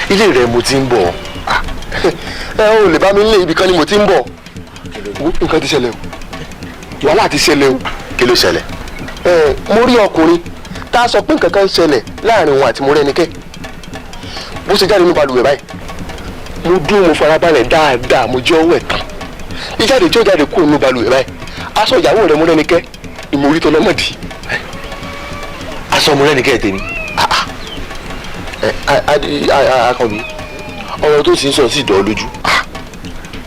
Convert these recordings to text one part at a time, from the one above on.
Ilé rẹ mo ti ń bọ̀. Ẹ ò lè bá mi nílé, ibì kan ni mo ti ń bọ̀. Nǹkan ti ṣẹlẹ̀ o, wàhálà ti ṣẹlẹ̀ o. Kí ló ṣẹlẹ̀? Ẹ mo rí ọkùnrin tá a sọ pé nǹkan kan ń ṣẹlẹ̀ láàrin òun àti Mọ́rẹ́nikẹ́. Bó ṣe jáde ní balùwẹ̀ báyìí, mo dúró, mo farabalẹ̀ dáadáa, mo jẹ́ ọwọ́ ẹ̀ tán. Ìjáde tí ó jáde kúrò ní balùwẹ̀ báyìí, aṣọ ìyàwó rẹ̀ Mọ́rẹ́nikẹ́ ni mo rí tọ́lọ́mọ̀dì. Aṣọ Mọ́rẹ́nikẹ́ tèmi? Akànbí, ọ̀rọ̀ tó sì ń sọ sí ìdọ̀ lójú.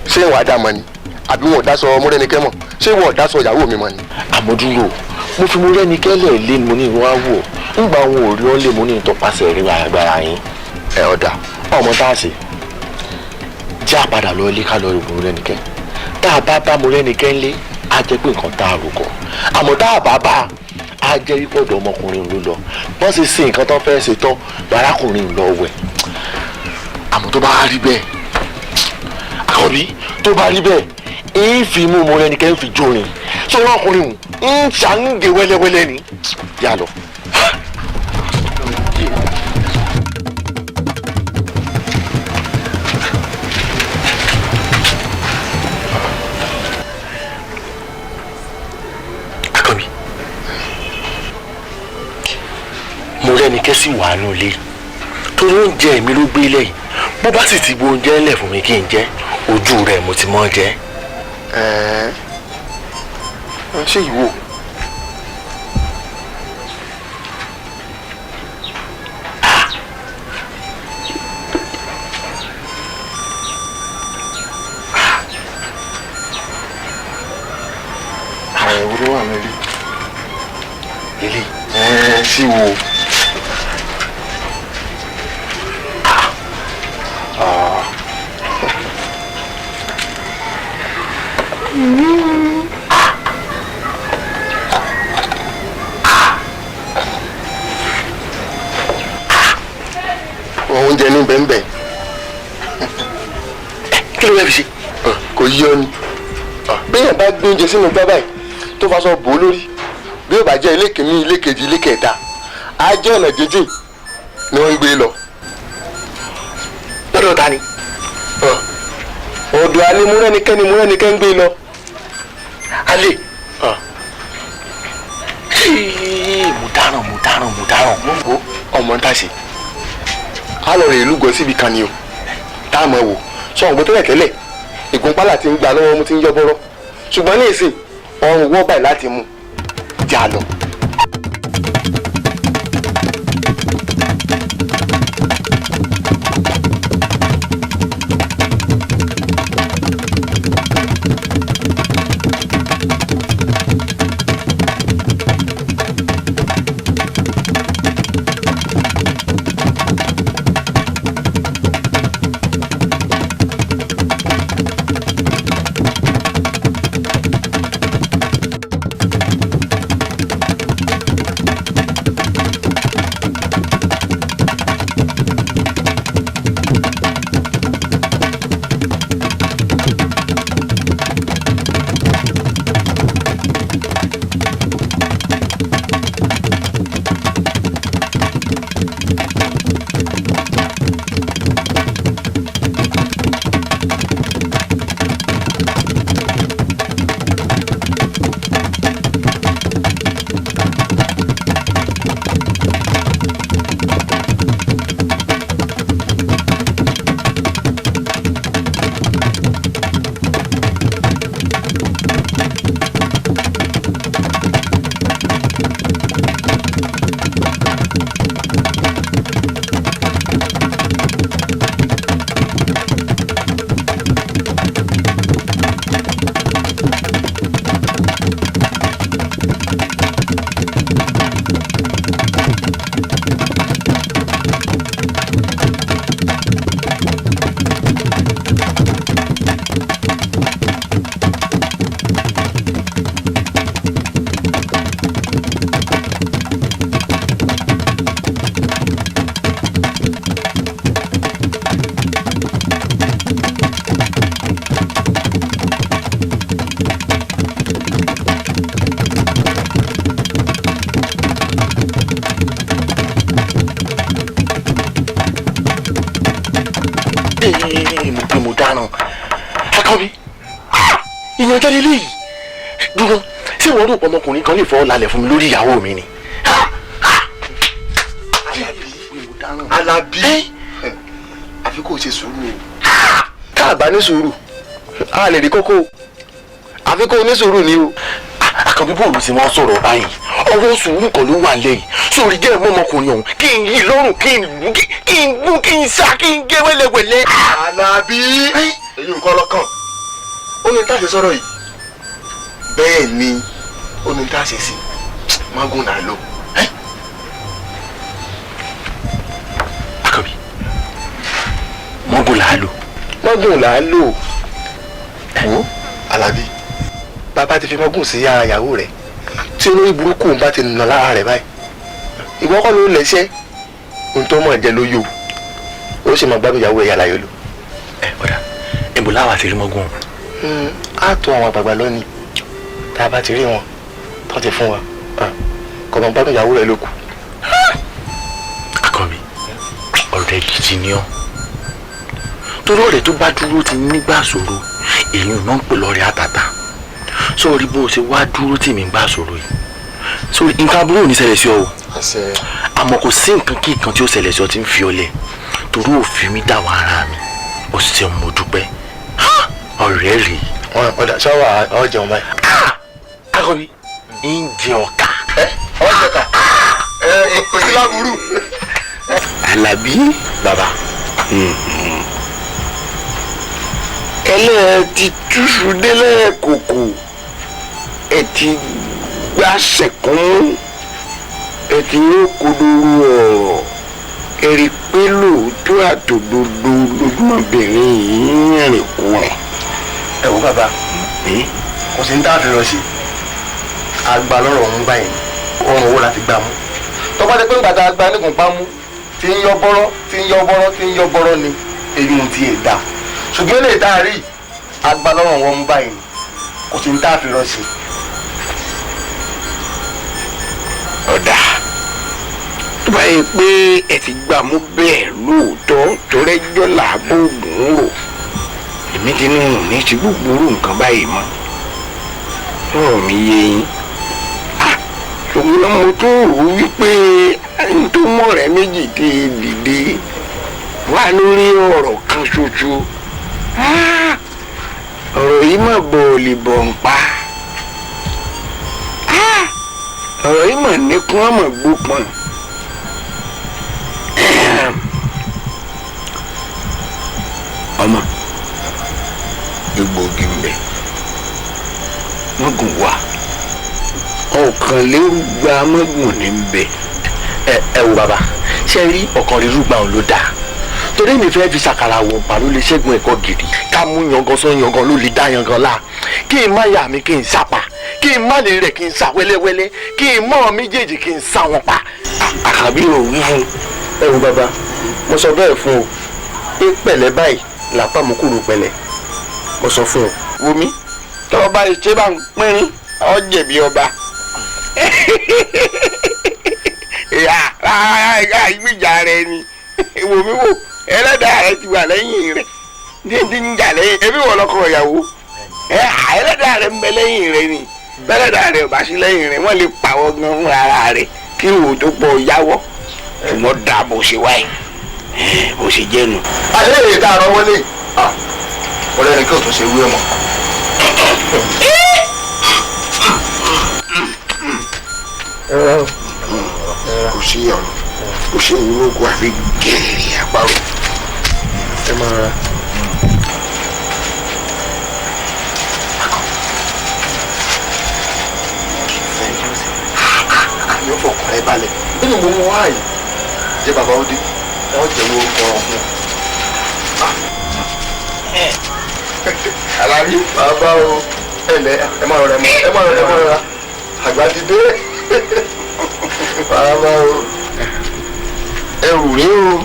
Ṣé ìwà dá mọ́ ni àbí wọn ò dá sọ Mọ́rẹ́nikẹ́ mọ̀? Ṣé ìwọ ò dá sọ ìyàwó mi mọ́ ni? Àmọ́dúró, mo fi Mọ́rẹ́nikẹ́ lẹ̀ lé mo ní ìwọ́n á wò ńgbà wọn ò rí wọn lé mo ní ìtọpasẹ̀ rí agbára yín. Ẹ ọ̀dà ọmọ tá a ṣe já padà lọ ilé ká lọ rí Mọ́rẹ́nikẹ́. Tá a bá bá Mọ́rẹ́nikẹ́ ńlé, á jẹ́ pé nǹkan tá a rò kọ́, àmọ́ tá a bá bá a jẹ́ wípé ọ̀dọ̀ ọmọkùnrin ló lọ. Wọ́n sì ṣe nǹkan tó fẹ́ ṣe tán, arákùnrin lọ wẹ̀. Àmọ́ tó bá rí bẹ́ẹ̀, Àkànbí, tó bá rí bẹ́ẹ̀, ń fi mú Mọ́rẹ́nikẹ́ ń fi jórin sọ̀rọ̀ ọkùnrin ń ṣàǹgẹ̀ wẹ́lẹ́wẹ́lẹ́ ni yà lọ. Àkànbí, Mọ́rẹ́nikẹ́ sì wà nù lé torí oúnjẹ mi ló gbé lẹ́yìn. Bó bá sì ti gbó oúnjẹ ńlẹ̀ fún mi kí n jẹ, ojú rẹ̀ mo ti mọ́ jẹ. Ṣé ìwọ? Àwọn ìwúrọ̀ wà nílé. Ilé. Sí wo? Oúnjẹ ní bẹ́ẹ̀nbẹ́ẹ̀. Kí ló fẹ́ fi ṣe? Kò yí ọ ni. Béèyàn bá gbé oúnjẹ sínú gbá báyìí tó faṣọ bò ó lórí, bí ó bá jẹ́ ilé kìíní, ilé kejì, ilé kẹta, á jẹ́ ọ̀nà jíjìn ni wọ́n ń gbé lọ. Lọ́dọ̀ ta ni? Ọ̀dọ̀ alẹ́ Múrẹ́nikẹ́ ni Múrẹ́nikẹ́ ń gbé lọ. Alẹ́. Mo dáràn, mo dáràn, mo dáràn. Wo ọmọ ń tàṣe. A lọ rè lúgọ síbi kan ni o. Tá a mọ̀ wò. Sọ̀rọ̀ gbọ́ tẹ́lẹ̀ tẹ́lẹ̀. Ìgúnpá láti ń gbà lọ́wọ́ mú ti ń yọ bọ́rọ́. Ṣùgbọ́n ní ìsìn, ọrùn wọ́ báyìí láti mú. Jà lọ. Mo pé mo dáràn. Akànbí, ìyànjẹ́ lílé yìí dúró. Ṣé wọ́n rò pé ọmọkùnrin kan lè fọwọ́ lálẹ̀ fún mi lórí ìyàwó mi ni? Alábí, àfi kò ṣe sùúrù o. Tá a bá ní sùúrù, a lè rí kókó o. Àfi kò ní sùúrù ni o. Àkànbí, bóòlù tí wọ́n sọ̀rọ̀ báyìí, ọwọ́ sùúrù kan ló wà lẹ́yìn. Sórí jẹ́ mọ́ ọmọkùnrin ọ̀hún kí n yí lọ́rùn, kí n lù, kí n gún, kí n sá, kí n gé wẹ́lẹ́wẹ́lẹ́. Alábí, èyí nǹkan lọ́kàn. Ó ní tá a ṣe sọ̀rọ̀ yìí. Bẹ́ẹ̀ ni ó ní tá a ṣe sí. Mágùn náà lò. Àkànbí, mọ́gùn là á lò. Mọ́gùn là á lò. Wo Alábí, bàbá ti fi mọ́gùn sí ara ìyàwó rẹ̀ tí olórí burúkú bá ti nà lára rẹ̀ báyìí. Ìwọ kọ́ ló lẹ́sẹ̀ ohun tó mọ̀ jẹ́ ló yó, ó sì máa gbádùn ìyàwó ẹ̀ yàrá yóò lò. Ẹ ọ̀dà, ìbò láwa ti rí mọ́gùn ọ̀hún. Á tó àwọn àgbààgbà lónìí, tá a bá ti rí wọn tó ti fún wa, kò máa gbádùn ìyàwó rẹ̀ ló kù. Àkànbí, ọ̀rẹ́ gidi ni ọ́. Torí ọ̀rẹ́ tó bá dúró ti nígbà ṣòro, èyí ò náà ń pè lọ́rẹ́ àtàtà. Sórí bó o ṣe wá dúró tì mí gbà ṣòro yìí, sórí nǹkan aburú ò ní ṣẹlẹ̀ sí ọ o. Àmọ́ kò sí nǹkan kí nǹkan tí ó ṣẹlẹ̀ sí ọ tí ń fi ọ lẹ̀, torí òfin mi dà wá ara mi. Ó ṣeun, mo dúpẹ́ ọ̀rẹ́ rèé. Ọ̀dà ṣọ́wà ọ̀ jẹun báyìí. Akọni ń jẹ ọkà. Ọ̀ jẹ ọkà. Kò sí láburú. Àlàbí. Bàbá. Ẹlẹ́ẹ̀ ti túṣu délẹ̀ kòkò, ẹ ti gbàṣẹ̀kún, ẹ ti ní kodoro ọ̀rọ̀, ẹ rí i pé lóòótọ́ àtòdodo lójúmọ̀bìnrin yìí ń rìn kùnrin. Ẹ wo bàbá, kò sí ní tá a fi rọ sí àgbà lọ́rọ̀ ọ̀hún báyìí, ọrùn owó láti gbà mú. Tọ́pá ti pé ń gbàtà àgbà nígùn pa mú, tí ń yọ bọ́rọ́ tí ń yọ bọ́rọ́ tí ń yọ bọ́rọ́ ni èyí ò tiẹ̀ dá ṣùgbọ́n lè tá a rí agbalọ́rọ̀ wọn mú báyìí ni kò sí ní tá a fi rọ́ sí i. Ọ̀dà tó bá yẹ pé ẹ ti gbà mú bẹ́ẹ̀ lóòótọ́ torẹ́jọ́ làbó ògùn rò èmi ti ní òun ní ti gbogbo orú nǹkan báyìí mọ́ ọ̀rọ̀ mi yé yín. Ṣùgbọ́n mo tún rò ó wípé n tó mọ̀ rẹ̀ méjì ti dìde wá lórí ọ̀rọ̀ kan ṣoṣo. Ọ̀rọ̀ yìí mà bọ̀ọ̀lì bọ̀ ń pa. Ọ̀rọ̀ yìí mà níkún ọmọ gbópọn. Ọmọ egbòogi ń bẹ mọ́gùn wà ọ̀kànlérúgba mọ́gùn ní ń bẹ. Ẹ wo bàbá, ṣe rí ọ̀kànlérúgba òun ló dáa torí mi fẹ́ fi ṣàkàrà wọ̀ pa ló lè ṣẹ́gun ẹ̀kọ́ gidi ká mú yangan sọ yangan ló lè dá yangan la kí n má yà mí kí n sapa kí n má lè rẹ̀ kí n sá wẹ́lẹ́wẹ́lẹ́ kí n mọ́ méjèèjì kí n sá wọn pa. Àkàbí ò wí fún. Ẹ wo bàbá, mo sọ bẹ́ẹ̀ fún o pé pẹ̀lẹ́ báyìí làpá mú kúrò pẹ̀lẹ́ mo sọ fún o. Wo mi tọ́ ọba ṣe bá ń pínrín ọ jẹ̀bi ọba. Ìgbìjà rẹ ni wò mí wò ẹlẹ́dàá rẹ ti wà lẹ́yìn rẹ ní ti ń jà lẹ́yìn ẹbí wọ̀ lọ́kọ ìyàwó ẹlẹ́dàá rẹ ń bẹ lẹ́yìn rẹ ni ẹlẹ́dàá rẹ ò bá sí lẹ́yìn rẹ wọ́n lè pàwọ́ gan fún ara rẹ kí wò tó pọ̀ yáwọ́ ṣùgbọ́n dà bó ṣe wáyé bó ṣe jẹ́nu. Alẹ́ èyí tá a rọ wọlé ọ̀rẹ́ ni kí o tún ṣe wú ẹ̀ mọ́. Kò sí ọ̀nà kò sí ìwúlò àfi gẹ̀ẹ́rì àparò. Ẹ máa ra. Àmì ọ̀fọ̀kàn rẹ balẹ̀ nínú gbogbo wáyé jẹ́ bàbá ó dé ẹ ó jẹ́ wo ọ̀rọ̀ fún un. Alábí bàbá o ẹ lẹ ẹ má rọra ẹ má rọra ẹ má rọra àgbà ti dé bàbá o. Ẹrù rèé o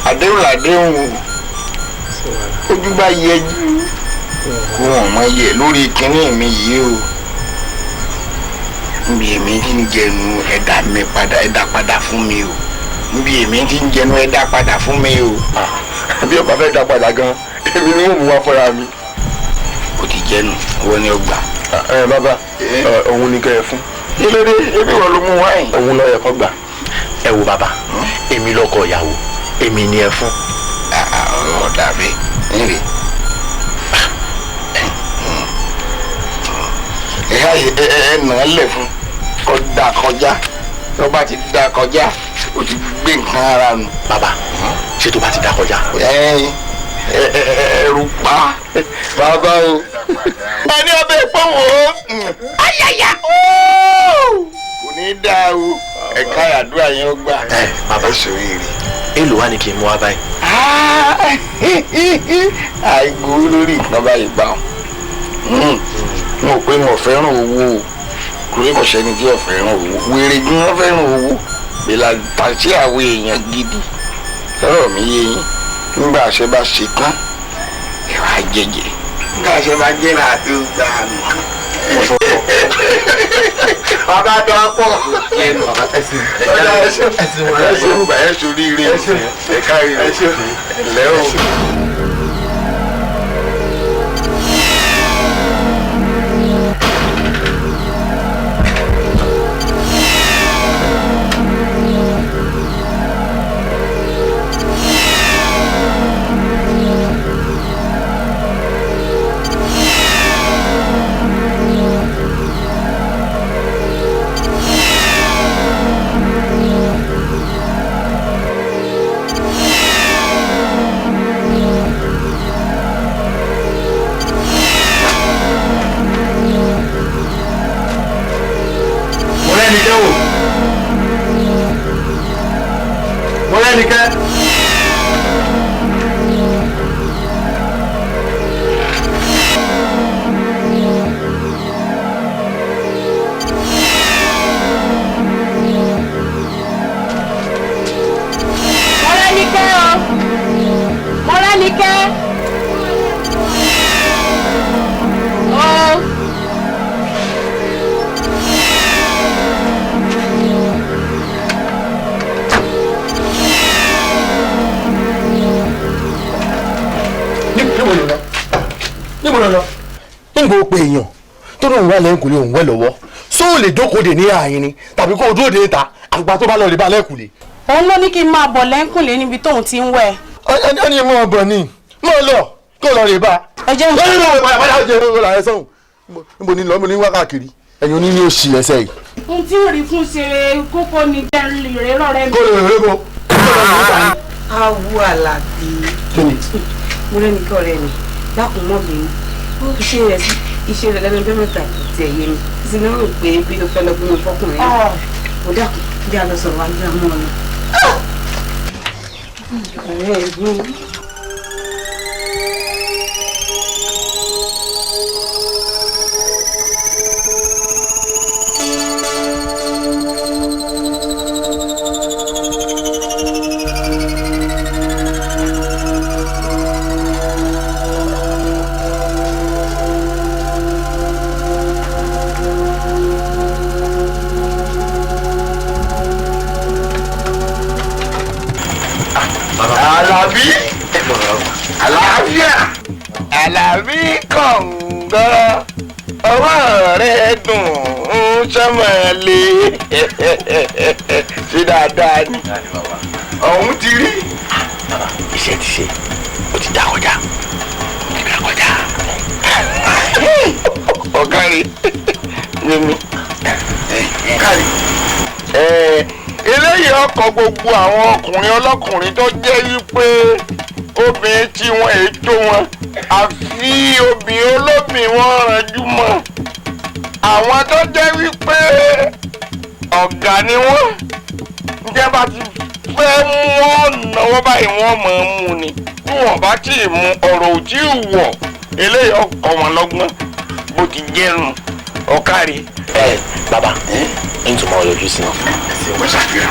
àdéhùn làdéhùn o ojú bá yẹjú kó wọn mọ yẹ lórí kinní mi yìí o nbí èmi ti ń jẹnu ẹ̀dá mi padà ẹ̀dá padà fún mi o nbí èmi ti ń jẹnu ẹ̀dá padà fún mi o. Bí ọba fẹ́ dá padà gan èmi ni wọ́n mú wá fúnra mi. O ti jẹnu owó ni ó gbà. Ẹ bàbá òun ni kẹ́ ẹ fún. Kí ló dé ebi wọ́n ló mú wáyìn. Òun ló yẹ kó gbà. Ẹ wo bàbá, èmi lọkọ ìyàwó èmi ni ẹ fún. Ọ̀rọ̀ dàbí nírè. Ẹ nà án lẹ̀ fún kó dà kọjá tó bá ti dà kọjá o ti gbé nǹkan ara nù. Bàbá ṣé tó bá ti dà kọjá. Ẹrù pa bàbá o. Ẹni ọbẹ̀ pọ̀wọ́ ayaya kò ní dáa o ẹ̀ka àdúrà yẹn ó gbà. Bàbá èlò wa ni kí n mú wa báyìí. Àìgbò lórí nǹkan báyìí gbà ọ́ n ò pé mo fẹ́ràn owó o kò ní kò sẹ́ni tí ò fẹ́ràn owó wèrè ni wọ́n fẹ́ràn owó bèlà tàṣí àwọn èèyàn gidi sọ̀rọ̀ mi yé yín nígbà àṣẹ bá ṣe tán ìwà jẹjẹ nígbà àṣẹ bá jẹ́ là tó gbà nǹkan. Bàbá dán pọ̀. Ẹsìn ẹ sóríire ẹ kárí ẹ lẹ́ o. Níbo lọ lọ? Níbo pe èèyàn tó lóun wà lẹ́yìnkùlé òun wẹ̀ lọ́wọ́ sóò lè jókòó dè ní ààyè ni tàbí kó o dúró dè níta àgbà tó bá lọ lè bá lẹ́kùlé. Òun ló ní kí n máa bọ̀ lẹ́ńkùlé níbi tóun ti ń wẹ̀. Ọ ní mọ̀ bọ̀ ni mọ̀ lọ kó lọ rè bá. Ẹ jẹ́ n. Ẹ sọ̀hún níbo ni lọ́mọ ní wákàkiri ẹ̀yin oní ní òṣì ẹsẹ̀ yìí. Ohun tí ò rí fún ṣe kókó ni jẹ́ rèé rọ̀rẹ́ mi. Kó lè rèé bo. Awo Àlàbí. Mo rẹ́ni kí ọ̀rẹ́ mi dákun mọ́ mi iṣẹ́ rẹ̀ iṣẹ́ rẹ̀ lẹ́nu ọjọ́ mẹ́ta kò tiẹ̀ yé mi títí ní rò pé bí o fẹ́ lọ gbé mi fọkùnrin náà mo dákun bí a lọ sọ̀rọ̀ wá ní àmọ́ ọ̀nà. Ọ̀rẹ́ mi. Àlàbí àlàáfíà Àlàbí kọ̀ǹgọ́ ọwọ́ rẹ̀ dùn ún sọ́mọ̀ lé ṣe dáadáa ni ọ̀hún ti rí. Iṣẹ́ ti ṣe ó ti dá kọjá ó ti dá kọjá. Ọ̀kárí mímí kárí. Eléyìí ọkọ̀ gbogbo àwọn ọkùnrin ọlọ́kùnrin tó jẹ́ wípé obìnrin tí wọ́n ètò wọn àfi obìnrin olóbìn wọn ranjú mọ́ àwọn tó jẹ́ wípé ọ̀gá ni wọ́n njẹ́ bá ti fẹ́ mú wọn náwó báyìí wọ́n mọ̀ ọ́n mú ni bí wọ́n bá tí ì mú ọ̀rọ̀ ò tí ì wọ̀ eléyìí ọkọ̀ wọn lọ́gbọ́n bó ti jẹ́nu ọ̀kárí. Ẹ bàbá n tún máa yọjú sí wọn. Mọ́ṣáfìrà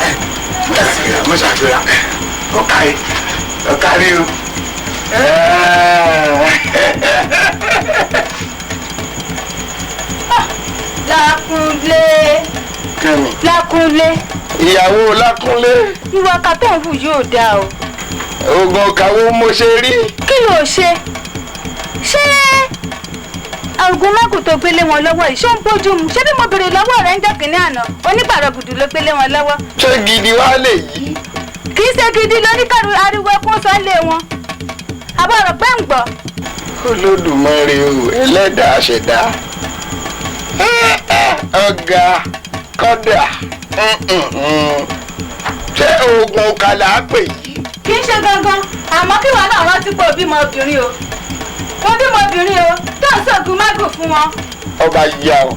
mọ́ṣáfìrà mọ́ṣáfìrà ọ̀kárí ọ̀kárí o. Lákúnlé. Kẹ́mi. Lákúnlé. Ìyàwó Lákúnlé. Ìwà ọkà tó ń hù yóò dáa o. Oògùn ọkà wo mo ṣe rí? Kí ló ṣe? Ṣé oògùn mágùn tó gbélé wọn lọ́wọ́ yìí ṣó ń bójú mu? Ṣé bí mo béèrè lọ́wọ́ rẹ̀ ń jọ́ kínní àná? Onígbàrọ̀ gùdù ló gbélé wọn lọ́wọ́. Ṣé gidi wá lè yí? Kì í ṣe gidi lóníkàrú ariwo ẹkún sọ lé wọn. Àbọ̀ ọ̀rọ̀ pẹ́ ń gbọ́. Olódùmarè o, ẹlẹ́dàá ṣẹ̀dá. Ọ̀gá kọ́dà ṣé oògùn ọkà là á pè yìí? Kì í ṣe gangan, àmọ́ kí wọn náà rántí pé o bímọ obìnrin o. Mo bímọ obìnrin o, tó ń sọ̀gùn mágùn fún wọn. Ọba yá ọ,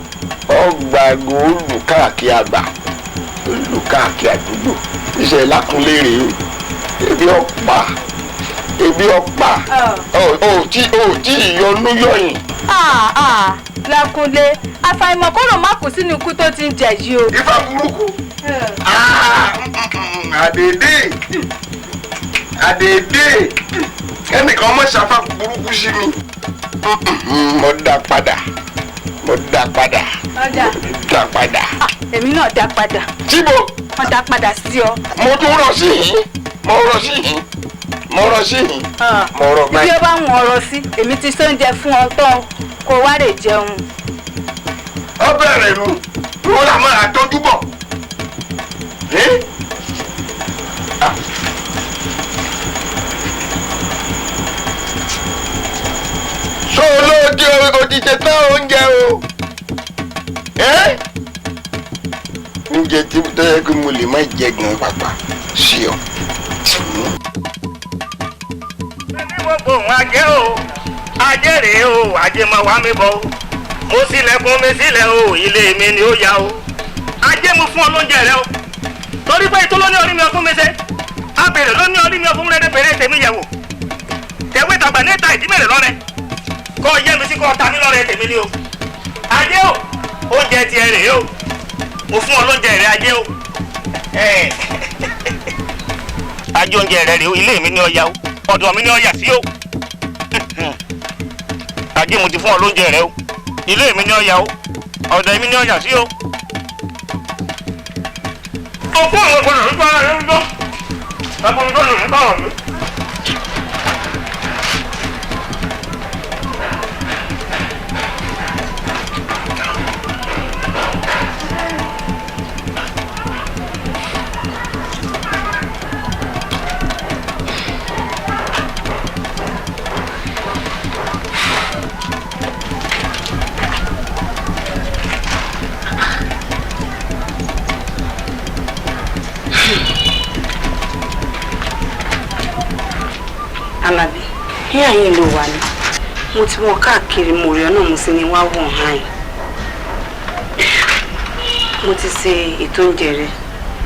ọgbà góòlù káàkiri àgbà, olù káàkiri àdúgbò, iṣẹ́ Lákúnlé rèé o, ebi ọ̀pá, ebi ọ̀pá, ò tí ìyọnú yọ̀yìn. Lákúnlé, àfàìmọ̀ kóró má kú sínú ikú tó ti ń jẹ yìí o. Ifá burúkú, àdèdè, àdèdè, ẹnìkan mọ̀ ṣàfà burúkú sí mi. Mo dá padà, mo dá padà, dá padà. Èmi náà dá padà. Síbo. Mo dá padà sí ọ. Mo tún rọ sí yìí, mo rọ sí yìí, mo rọ sí yìí, mo rọ báyìí. Bí ó bá ń ọ̀rọ̀ sí, èmi ti sóúnjẹ fún ọ tán kó wá lè jẹun. Ó bẹ̀rẹ̀ nu, wọ́n là máa tọ́jú bọ̀. Ṣé olóòdì òdìṣẹ́ tán oúnjẹ o? Oúnjẹ tí tó yẹ kí mo lè má jẹ gan pàpà sí ọ. Ẹni gbogbo òun ajé o, ajé rèé o, ajé máa wá mi bọ̀ o. Mo sílẹ̀kùn mi sílẹ̀ o, ilé mi ni ó yá o. Ajé mo fún ọ lóúnjẹ rẹ o. Torí pé ìtú ló ní orí mi ọkún mi ṣe. Abèrè ló ní orí mi ọkún rẹ bèrè tèmi yẹ̀wò. Tẹ̀wé tàgbà níta ìdímèrè lọ́rẹ. Kọ́ yẹ́ mi sí kọ́ ta mí lọ́rẹ tèmi ni o. Ajé o, oúnjẹ tiẹ̀ rèé o. Mo fún ọ lóúnjẹ rẹ ajé o. Ajé oúnjẹ rẹ rèé o, ilé mi ni ó yá o. Ọ̀dọ̀ mi ni ó yà sí o. Ajé mo ti fún ọ lóúnjẹ rẹ o. Ilé mi ni ó yá o. Ọ̀dọ̀ mi ni ó yà sí o. Òkú àwọn ọ̀gbọ́n rẹ̀ ń bá ara rẹ̀ ń bọ́. Ẹ̀bùn tó lè ń bá ọ̀rọ̀ mi. Alábí, ní àyè ló wà ní. Mo ti wọ́n káàkiri mo rí ọ náà mo sì ní wá wọ̀n hàn yìí. Mo ti ṣe ètò oúnjẹ rẹ,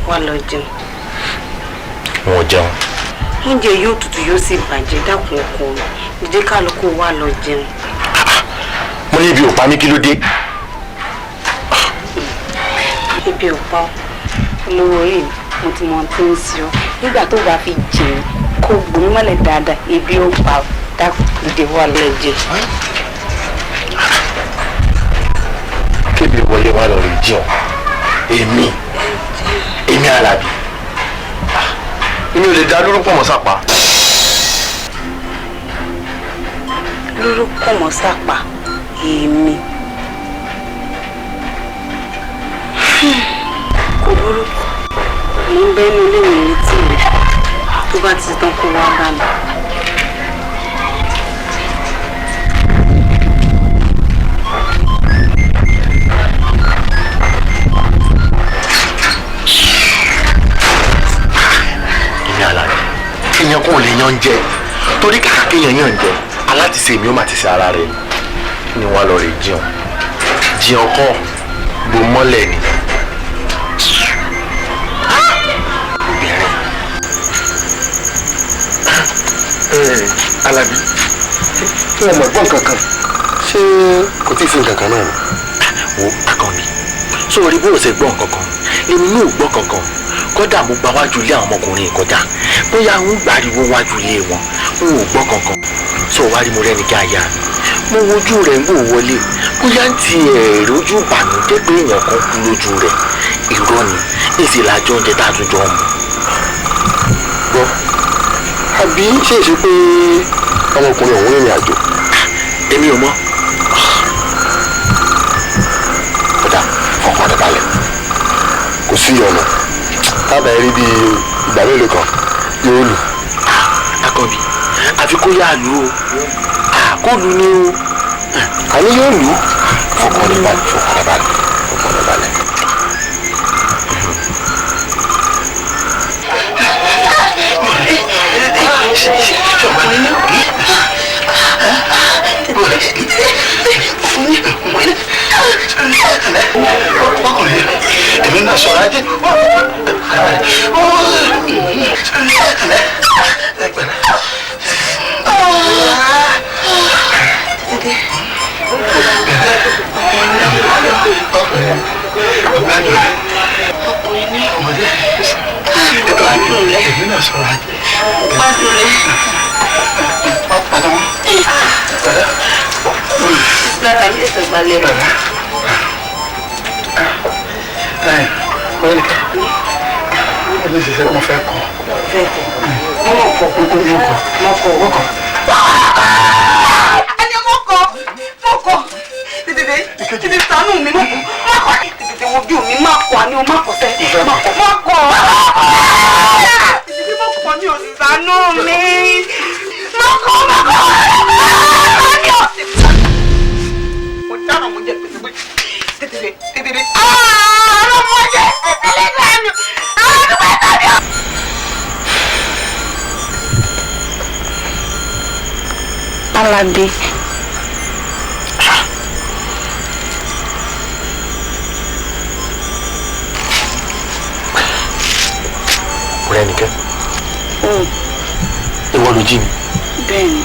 wá lọ jẹun. Wọn jẹun. Oúnjẹ yóò tutù yóò sì bàjẹ́, dákun ọkọ mi. Dìde kálukú wá lọ jẹun. Mo ní ibi ò pa mí, kí ló dé? Ibi ò pa ọ́. Olówó orí mi, mo ti mọ ohun tí ń ṣe ọ́. Nígbà tó bá fi jẹun, kó gbòmí mọ́lẹ̀ dáadáa, ibi ò pa ọ́. Dákun dìde wá lọ jẹun. Kébi wọlé wá lọ rí jẹun. Èmi Àlàbí. Èmi ò lè dá lórúkọ mọ́ sápá. Lórúkọ mọ́ sápá, èmi. Kò burú. Mo ń bẹ inú ilé mi létí rẹ̀. Tó bá ti tán kó wá bá mi. Èmi Àlàbí. Èèyàn kò lè yan jẹ. Torí kàkà kéèyàn yàn jẹ, alátisè mi ó mà ti ṣe ara rẹ̀ ni wọ́n lọ rè jẹun. Jẹun kọ́ gbò mọ́lẹ̀ ni. Obìnrin. Alábí, wọn mọ̀ gbọ́n kankan, ṣé kò tí ì sí nǹkan kan náà ni? Wo Akànbí, sórí bó o ṣe gbọ́ nǹkan kan, èmi náà ò gbọ́ kankan. Kódà mo gba wájú ilé àwọn ọmọkùnrin kọjá, bóyá ń gbàriwo wájú ilé wọn, n ò gbọ́ kankan. Sọ wá rí mo rẹ́ni kí a yá mi. Mo wojú rẹ̀ ń wò wọlé, bóyá ń ti ẹ̀rọ ojú ìbànújẹ́ pé èèyàn kan kú lójú rẹ̀. Irọ́ ni, èsì làjọ oúnjẹ tá a tún jọ mu. Gbọ́, àbí ṣé èsì pé ọmọkùnrin ọ̀hún rìnrìn àjò? Èmi ò mọ̀. Kódà fọkàn rẹ̀ balẹ̀, kò sí ọ̀nà tábà rí bíi ìgbà mélòó kan yóò lù. Akànbí, àfi kó yá lù ú, kó lù ní o. Àní yóò lù ú. Fọkàn rẹ̀ balẹ̀, fọkàn rẹ̀ balẹ̀, fọkàn rẹ̀ balẹ̀. Èmi náà sọ̀rọ̀ ajé. Èmi náà sọ̀rọ̀ ajé. Mo fẹ́ kọ́. Ẹni mo kọ, mo kọ, tètè tètè ṣàánú mi, mo kọ, má kọ, tètè wojú mi, má kọ, àní o má kọ sẹ, má kọ, má kọ, tètè mo kọ mi ò sì ṣàánú mi, má kọ, má kọ, àní o sì. Mo dáná mo jẹ pèsè pé tètè tètè ọlọ́mọdé ẹlẹ́dàá mi àwọn ọdún mẹ́ta mi. Alábí. Mọ́rẹ́nikẹ́. Ìwọ ló jí mi. Bẹ́ẹ̀ni.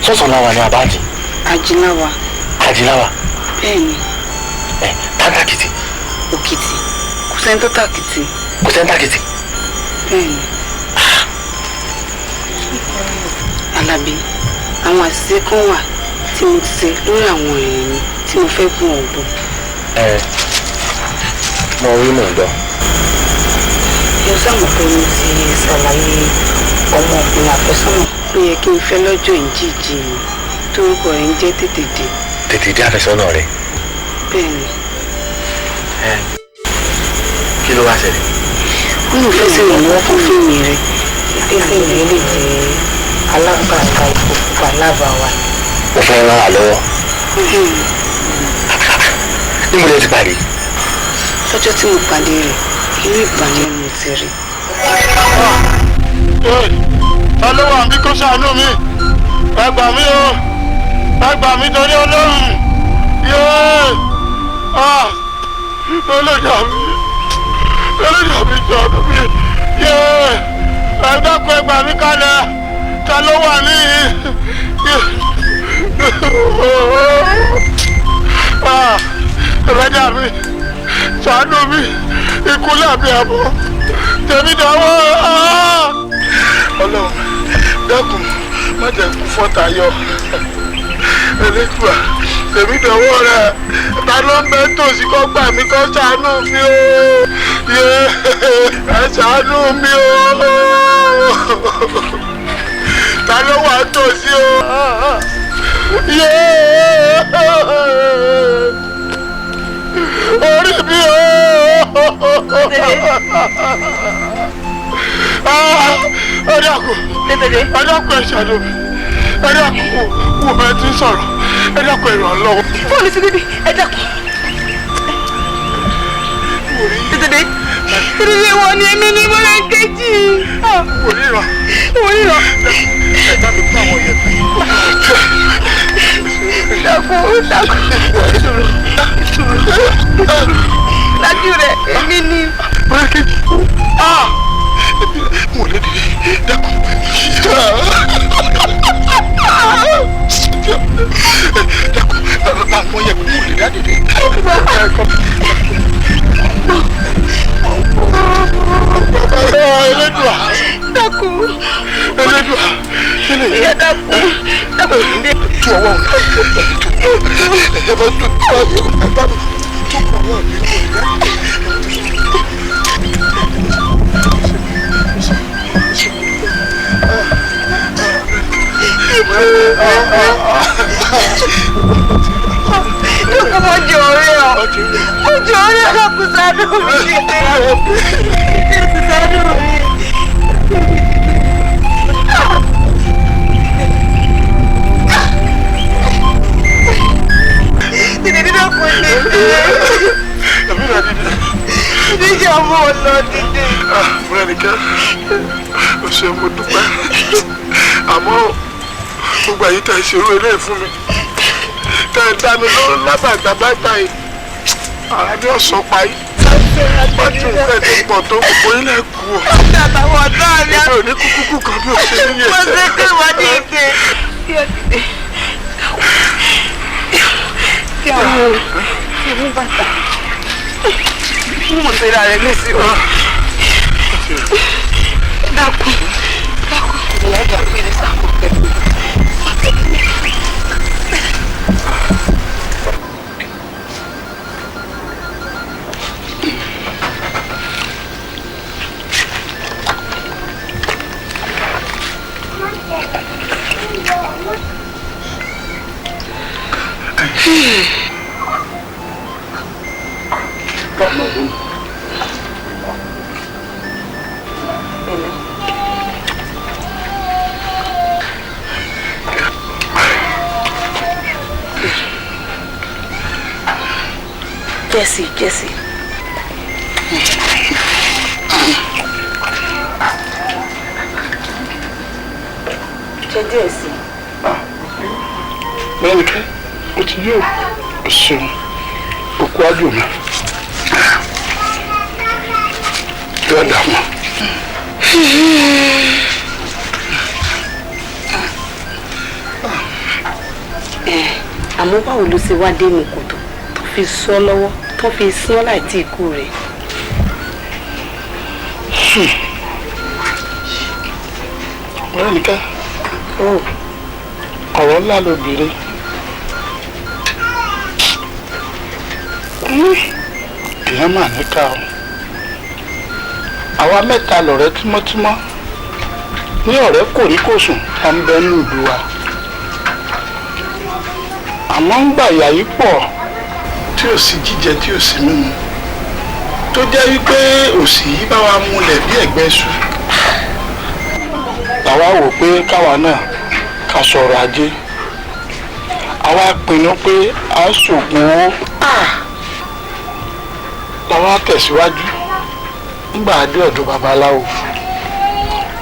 Sọ́sàn láwa ní abáàjì. Ajíláwa. Ajíláwa. Bẹ́ẹ̀ni. Ẹ táǹtàkìtì. Òkìtì. Kò sẹ́ni tó tàkìtì. Kò sẹ́ni tàkìtì. Bẹ́ẹ̀ni. Alábí, àwọn àṣìṣe kan wà tí mo ti ṣe lórí àwọn ìrìn mi tí mo fẹ́ gùn ọ̀gbọ̀n. Ẹ mo rí mò ń gbọ́. Mo sábà pé mo ti ṣàlàyé ọmọkùnrin àfẹ́sọ́nà ló yẹ kí n fẹ́ lọ́jọ́ ìjíjí mi torúkọ rẹ̀ ń jẹ́ Tètè Dé. Tètè Dé àfẹ́sọ́nà rẹ̀. Bẹ́ẹ̀ni. Ẹ kí ló wá ṣẹlẹ̀? Ó ní ìfẹ́ sí ìrànlọ́wọ́ fún fíìmù rẹ̀. Ìfẹ́ sí ìrìn lè jẹ́ alágbàtà ipò pupa lábàáwá. Ó fẹ́ ràn wá lọ́wọ́. Níbo lẹ ti pàdé? Lọ́jọ́ tí mo pàdé rẹ̀, inú ìbànújẹ́ mo ti rí. Ta ló wà níbí kó ṣàánú mi? Ẹ gbà mí o, ẹ gbà mí torí Ọlọ́run. Yéé, Ẹlẹ́dàá mi, Ẹlẹ́dàá mi ṣàánú mi. Yéé, ẹ dákun ẹ gbà mí kalẹ̀. Ta ló wà níyì? Ẹlẹ́dàá mi ṣàánú mi, ikú làbí àbọ̀ tèmi dáwọ́. Ọlọ́run dákun má jẹ́ kú fọ́tà yọ. Elédùà tèmi dọ̀wọ́ rẹ̀. Ta ló ń bẹ tòsí kó gbà mí kó ṣàánú mi o? Yé, ẹ ṣàánú mi o. Ta ló wà tòsí o? Yé, orí mi o. Ẹ dákun, ẹ dákun, ẹ ṣàánú mi. Ẹ dákun, wò bẹ́ẹ̀ tí ń sọ̀rọ̀. Ẹ dákun, ẹ ràn lọ́wọ́. Fóònù sí bíbí, ẹ dákun. Tètè tètè wọ ni èmi ní Mọ́rẹ́níkejì. Wò ríran. Wò ríran. Ẹ bá mi kó àwọn yẹn. Dákun, dákun. Lájú rẹ̀, èmi ní. Mọ́rẹ́níkejì. Mo lè dìde, dákun. Dákun, bàbá àwọn yẹn kò lè dá dìde. Elédùà. Dákun. Elédùà. Ìyá dákun. Dákun dìde. Tu ọwọ́ mi. Ẹ bá tu ẹ bá tu ọwọ́ mi kò lè dá dìde. Dákun, mo jẹ ọ̀rẹ́ ọ. Mo jẹ ọ̀rẹ́ ọ, kò ṣàánú mi. Kò ṣàánú mi. Dìde dídá kò ní dìde. Dìde jẹ́ ọmọ ọ̀nà dìde. Mọ́rẹ́níkẹ́, o ṣeun, mo dúpẹ́. Àmọ́ gbogbo àyè tá ẹ ṣe irú eléyìí fún mi, tẹ́ ẹ dá mi lóró lábàgbà báyìí, ara ní ọ̀sán pa yìí. Bá tún nǹkan ẹ̀ tó pọ̀ tó gbogbo ilé kú o. Àtàwọn ọ̀dọ́ mi. Èmi ò ní kúkú kan bí o ṣe níyẹn. Mo ṣe pé wọ́n dìde. Kí àwọn ìmú bàtà. Mo ṣe ra rẹ̀ léṣe o. Dákun, dákun. Ìyá ìjà pé ní sàkó pẹ̀lú. Jesse, Jesse. Ṣé díẹ̀ sí? Mọ́rẹ́níkẹ́, o ti yóò ṣeun, òkú ájò mi. Yóò dà mọ́. Àmọ́ báwo ló ṣe wá dé inú kòtò tó fi sọ lọ́wọ́ tó fi sí ọ́ láì tí ikú rẹ̀? Mọ́rẹ́níkẹ́, ọ̀rọ̀ ńlá lobìnrin. Èèyàn mà níkà o. Àwa mẹ́ta lọ̀rẹ́ tímọ́tímọ́ ní ọ̀rẹ́ kòríkòsùn tá ń bẹ nínú ìlú wa. Àmọ́ ń gbà ìyà yìí pọ̀ tí ò sí jíjẹ tí ò sí mímu, tó jẹ́ wípé òṣì yìí bá wa múlẹ̀ bí ẹ̀gbẹ́ iṣu. Làwa wò pé káwa náà ká sọ̀rọ̀ ajé. Àwa pinnu pé a ṣògùn owó. Làwa tẹ̀síwájú nígbà adé ọ̀dọ̀ babaláwo.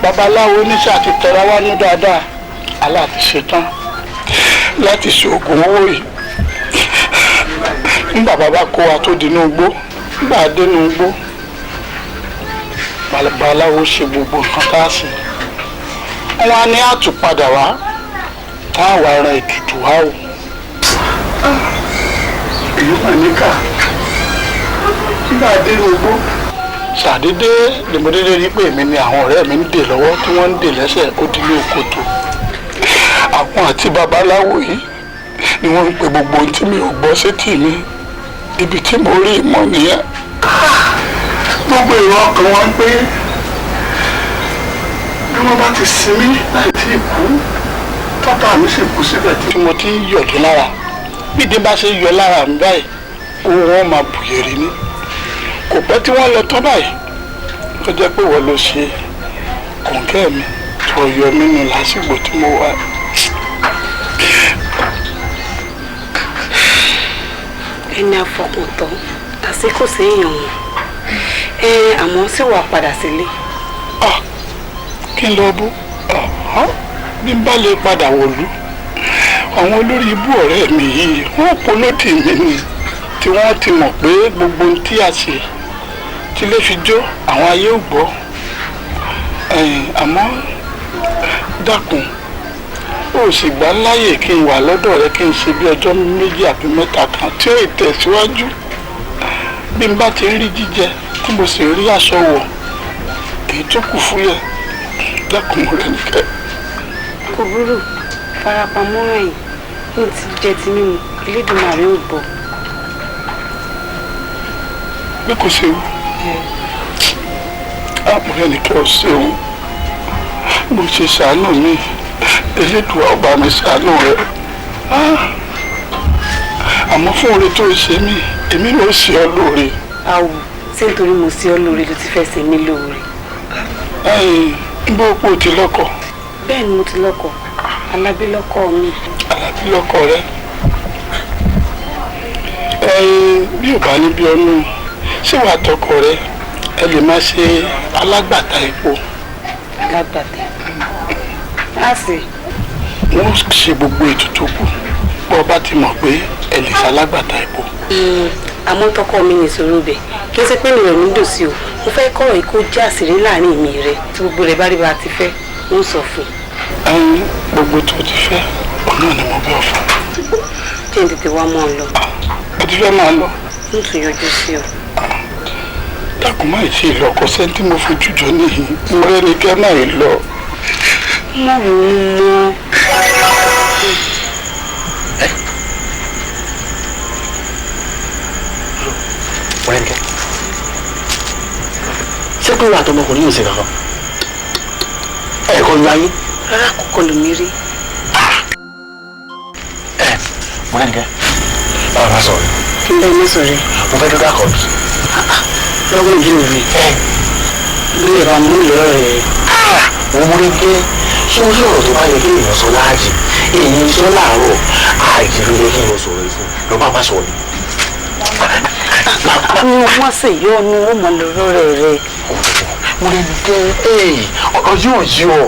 Babaláwo oníṣẹ́ àti tẹra wá ní dáadáa aláàtí ṣetán láti ṣe oògùn owó yìí. Nígbà bàbá kó wa tó dínú igbó, nígbà dénú igbó, babaláwo ṣe gbogbo nǹkan tá a ṣe. Wọ́n á ní àtúpadà wá tá a wà ẹran ètùtù wá o. Èyí mà níkà. Nígbà dénú igbó, ṣàdédé lèmọdédé rí pé èmi ni àwọn ọ̀rẹ́ mi ń dè lọ́wọ́ tí wọ́n ń dè lẹ́sẹ̀ ó dílé òkòtò. Àwọn àti babaláwo yìí ni wọ́n ń pe gbogbo ohun tí mi ò gbọ́ sétí mi. Ibi tí mo rí ìmọ̀ nìyẹn. Gbogbo èrò ọkàn wọn pé bí wọ́n bá ti sinmi láì tí ì kú, tọ́tà mi sì kú síbẹ̀ tí mo ti ń yọ̀dí lára. Bí ìdí bá ṣe yọ lára mi báyìí, owó wọn máa bùyẹ̀rì ni. Kò pẹ́ tí wọ́n lọ tán báyìí, tó jẹ́ pé wọ́n ló ṣe kọ̀ǹkẹ́ mi tó yọ mí nù lásìkò tí mo wà. Ẹni àfọkàntán àsìkò sí èèyàn wọn ẹ àmọ́ sì wà padà sílé. Kí n lọ bú bí n bá lè padà wọ̀lú àwọn olórí ibú ọ̀rẹ́ mi yìí wọ́n polódì mi ni tí wọ́n ti mọ̀ pé gbogbo ohun tí a ṣe tí lè fi jó àwọn ayé ò gbọ́. Àmọ́ dákun, ó sì gbà láyè kí n wà lọ́dọ̀ rẹ kí n ṣe bí ọjọ́ méjì àbí mẹ́ta kan tí ó tẹ̀síwájú. Bí n bá ti rí jíjẹ tí mo sì rí aṣọ wọ̀ èyí tó kù fúyẹ́, dákun rẹ nìkẹ́. Kò burú, farapamọ́ ẹ̀yìn ní ti jẹ ti mímu Elédùmarè ò gbọ́. Bí kò ṣe wù àpòrẹ́ nìkẹ́ ò ṣeun, mo ṣe ṣàánú mi, Elédùà ọba mi ṣàánú rẹ. Àmọ́ fún oore tó ṣe mí, èmi ló ṣe ọ́ lóore. Àwù, ṣé nítorí mo ṣe ọ́ lóore ló ti fẹ́ ṣe mí lóore? Ń bó pò ti lọ́kọ. Bẹ́ẹ̀ ni mo ti lọ́kọ, Alábí lọ́kọ mi. Alábí lọ́kọ rẹ. Bí ò bá ní bí ọnú, ṣé wàá tọkọ rẹ ẹ lè má ṣe alágbàtà epo. Alágbàtà epo. Á sì. Wọ́n ṣe gbogbo ètùtù kù bọ́ ọ bá ti mọ̀ pé ẹ lè ṣalágbàtà epo. Àmọ́ tọkọ mi ní ìṣòro bẹ̀ kí n ṣe pé mi ò ní dòsí o, mo fẹ́ kọ́ ọ̀rọ̀ kó já àṣírí láàrin mi rẹ tí gbogbo rẹ bá rí bá ti fẹ́ ń sọ fún un. Gbogbo tó ti fẹ́ ọ̀nà ni mo bẹ́ ọ fún. Jẹ́ n tètè wá mọ́ ọ lọ. O ti fẹ́ máa lọ. N tún yọjú sí ọ. Dákun má ì tí ì lọ, kò sẹ́ni tí mo fojú jọ níhìn mo rẹ́ni kẹ́ má ì lọ. Mo rò ó mọ́. Mọ́rẹ́nikẹ́, ṣé pé wà tọmọkùnrin yóò ṣe kankan? Ẹ kọ́ lu ayé. Rárá, kò kọlù mí rí. Ẹ Mọ́rẹ́nikẹ́, báwo la sọ̀rọ̀? Kí n bẹ́ẹ̀ ní sọ̀rọ̀. Mo fẹ́ dọ́dọ̀ àkọ́bí. Lọ́gbọ̀n yìí mi rí. Bí ìbá mú lọ́rọ̀ rẹ̀. Mo Mọ́rẹ́nikẹ́, ṣé o rí ọ̀rọ̀ tó bá yẹ kí èèyàn sọ láàjì? Èyí sọ láàárọ̀, àìjì ló yẹ kí n sọ̀rọ̀ yìí fún. Lọ bá bá sọ̀rọ̀. Wọ́n sì yọ ọ́nú ó mọ lọ́rọ̀ rẹ̀ rẹ̀. Mọ́rẹ́nikẹ́, ọ̀rọ̀ yóò yí ọ.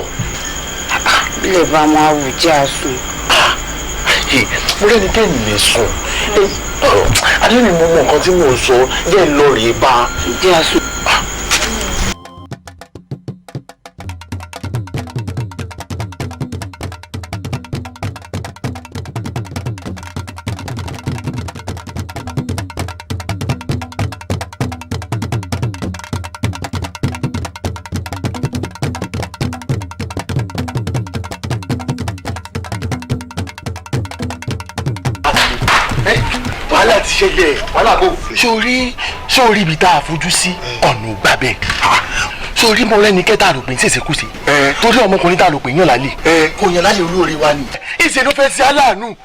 Bílẹ̀ bá máa wù jẹ́ àsùn. Mọ́rẹ́nikẹ́ lè sùn. Adé mi mo mọ nǹkan tí mò ń sọ, jẹ́ lọ rèé bá. Jẹ́ àsùn. Wàhálà ti ṣẹlẹ̀, wàhálà bò. Sórí ibi tá a fojú sí ọ̀nà ògbà bẹ́ẹ̀. Sórí Mọ́rẹ́nikẹ́ tá a rò pé ń ṣèṣekúṣe. Torí ọmọkùnrin tá a rò pé yàn lálẹ́. Kò yàn lálẹ́ olóore wa ni. Ìṣe ló fẹ́ sí aláàánú.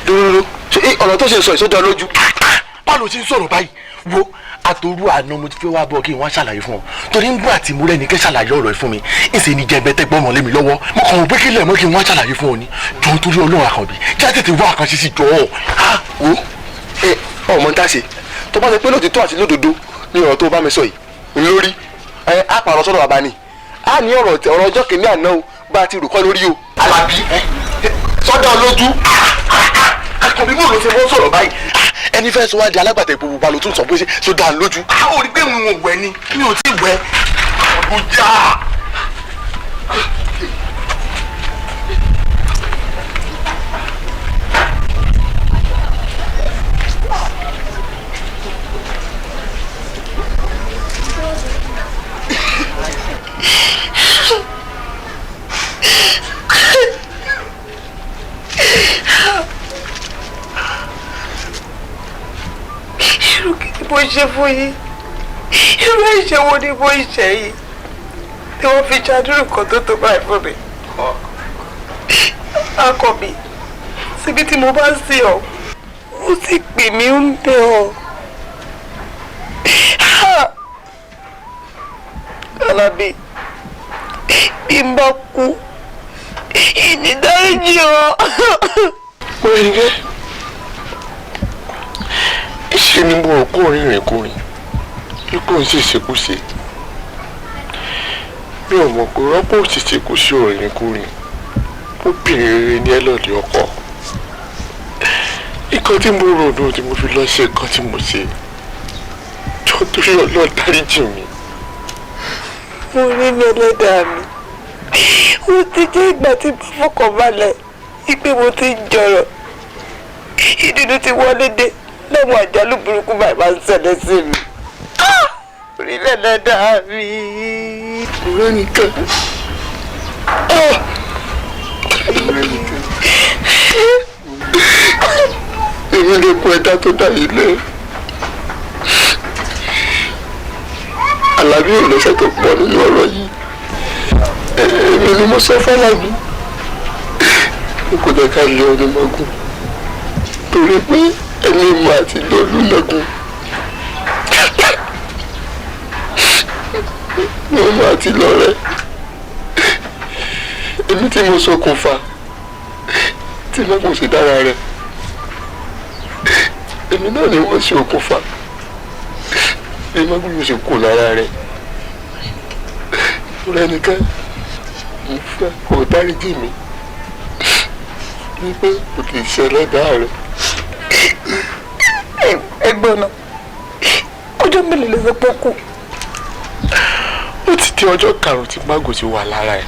Dúró, ọ̀rọ̀ tó ṣe sọ ìsọjọ́ lójú. Báwo ló ṣe ń sọ̀rọ̀ báyìí? Wo àtòrú àná mo ti fẹ́ wá bọ̀ kí n wá ṣàlàyé fún ọ. Torí ń bọ̀ àti Mọ́rẹ́nikẹ́ ṣàlàyé ọ̀rọ̀ ẹ̀ fún mi. Ìṣe ni jẹ̀bẹ̀tẹ̀ gbọ́mọ lé mi lọ́wọ́. Mo kàn wọ́n pé kílẹ̀ mọ́ kí n wá ṣàlàyé fún ọ ni. Jọ torí Ọlọ́run Àkànbí, já tètè wá àkànṣe sí jọ ọ́. Wo ọmọ ń tàṣe tó bá ṣe pé lóòótọ́ àti lódodo ní ọ̀rọ̀ tó bá mi sọ yìí lórí ẹ á pààrọ̀ sọ́dọ̀ bàbá ni Á ní ọ̀rọ̀ ọjọ́ kìíní àná o bá a ti rò kọ́ lórí o. Alábí sọ́dọ̀ lójú akọ̀bí bò ló ṣe mọ́ sọ̀rọ̀ báyìí ẹni fẹ́ sọ wá di alágbàtà ìbò bá ló tún sọ pé ṣe dá lójú. A ò rí pé n ò wẹ̀ ni mi ò tí ì wẹ̀ Àbújá. Irú kí ni mo ṣe fún yín? Irú ẹ̀ṣẹ̀ wo ni mo ṣe yìí tí wọ́n fi ṣàdúrù kan tó tó báyìí fún mi? Akọ̀bí, síbi tí mo bá sí ọ, ó sì pè mí ń bẹ̀ ọ́. Alábí, bí n bá kú, ìní dáríjì ọ. Mo rí i ṣe ni mo rò kó rìnrìn kúrin ikú ń ṣèṣekúṣe mi ò mọ̀ pé rọ́pò ṣèṣekúṣe òrìnrìn kúrin obìnrin rere ní ẹlọ́ọ̀dẹ ọkọ nǹkan tí mo rò nù tí mo fi lọ ṣe nǹkan tí mo ṣe jọ torí Ọlọ́run dáríjì mi. Mo rí mi ẹlẹ́dàá mi, ó ti jẹ́ ìgbà tí mo fọkàn balẹ̀ ìpè mo ti ń jọrọ̀ ìdùnnú ti wọlé dé lẹ́wọ̀n àjálù burúkú báyìí máa ń ṣẹlẹ̀ sí mi. Orílẹ̀ lẹ́dàá mi. Ọ̀rẹ́ nìkan. Ọ̀rẹ́ nìkan. Èmi lè kó ẹja tó dà yìí lé. Àlàbí ò lọ́sẹ̀ tó pọ̀ nínú ọ̀rọ̀ yìí. Èmi ni mo sọ f'Àlàbí. N kò jẹ́ ká lé ọdún mọ́gùn. Torí pé ẹni mọ àti lọ́lú lẹ́gùn mo mọ àti lọ́rẹ́ èmi tí mo ṣokùnfà tí mọ́gùn ṣe dára rẹ̀ èmi náà ni wọ́n ṣe okùnfà bí mọ́gùn yóò ṣe kú lára rẹ̀ rẹ̀ nìkan mo fẹ́ kó o dáríjì mi wípé kò kì í ṣe ẹlẹ́dàá rẹ̀. Ẹ̀gbọ́n náà, ọjọ́ mélòó ló fẹ́ pọ́ kù? Ó ti di ọjọ́ karùn-ún tí mágò ti wà lára ẹ̀.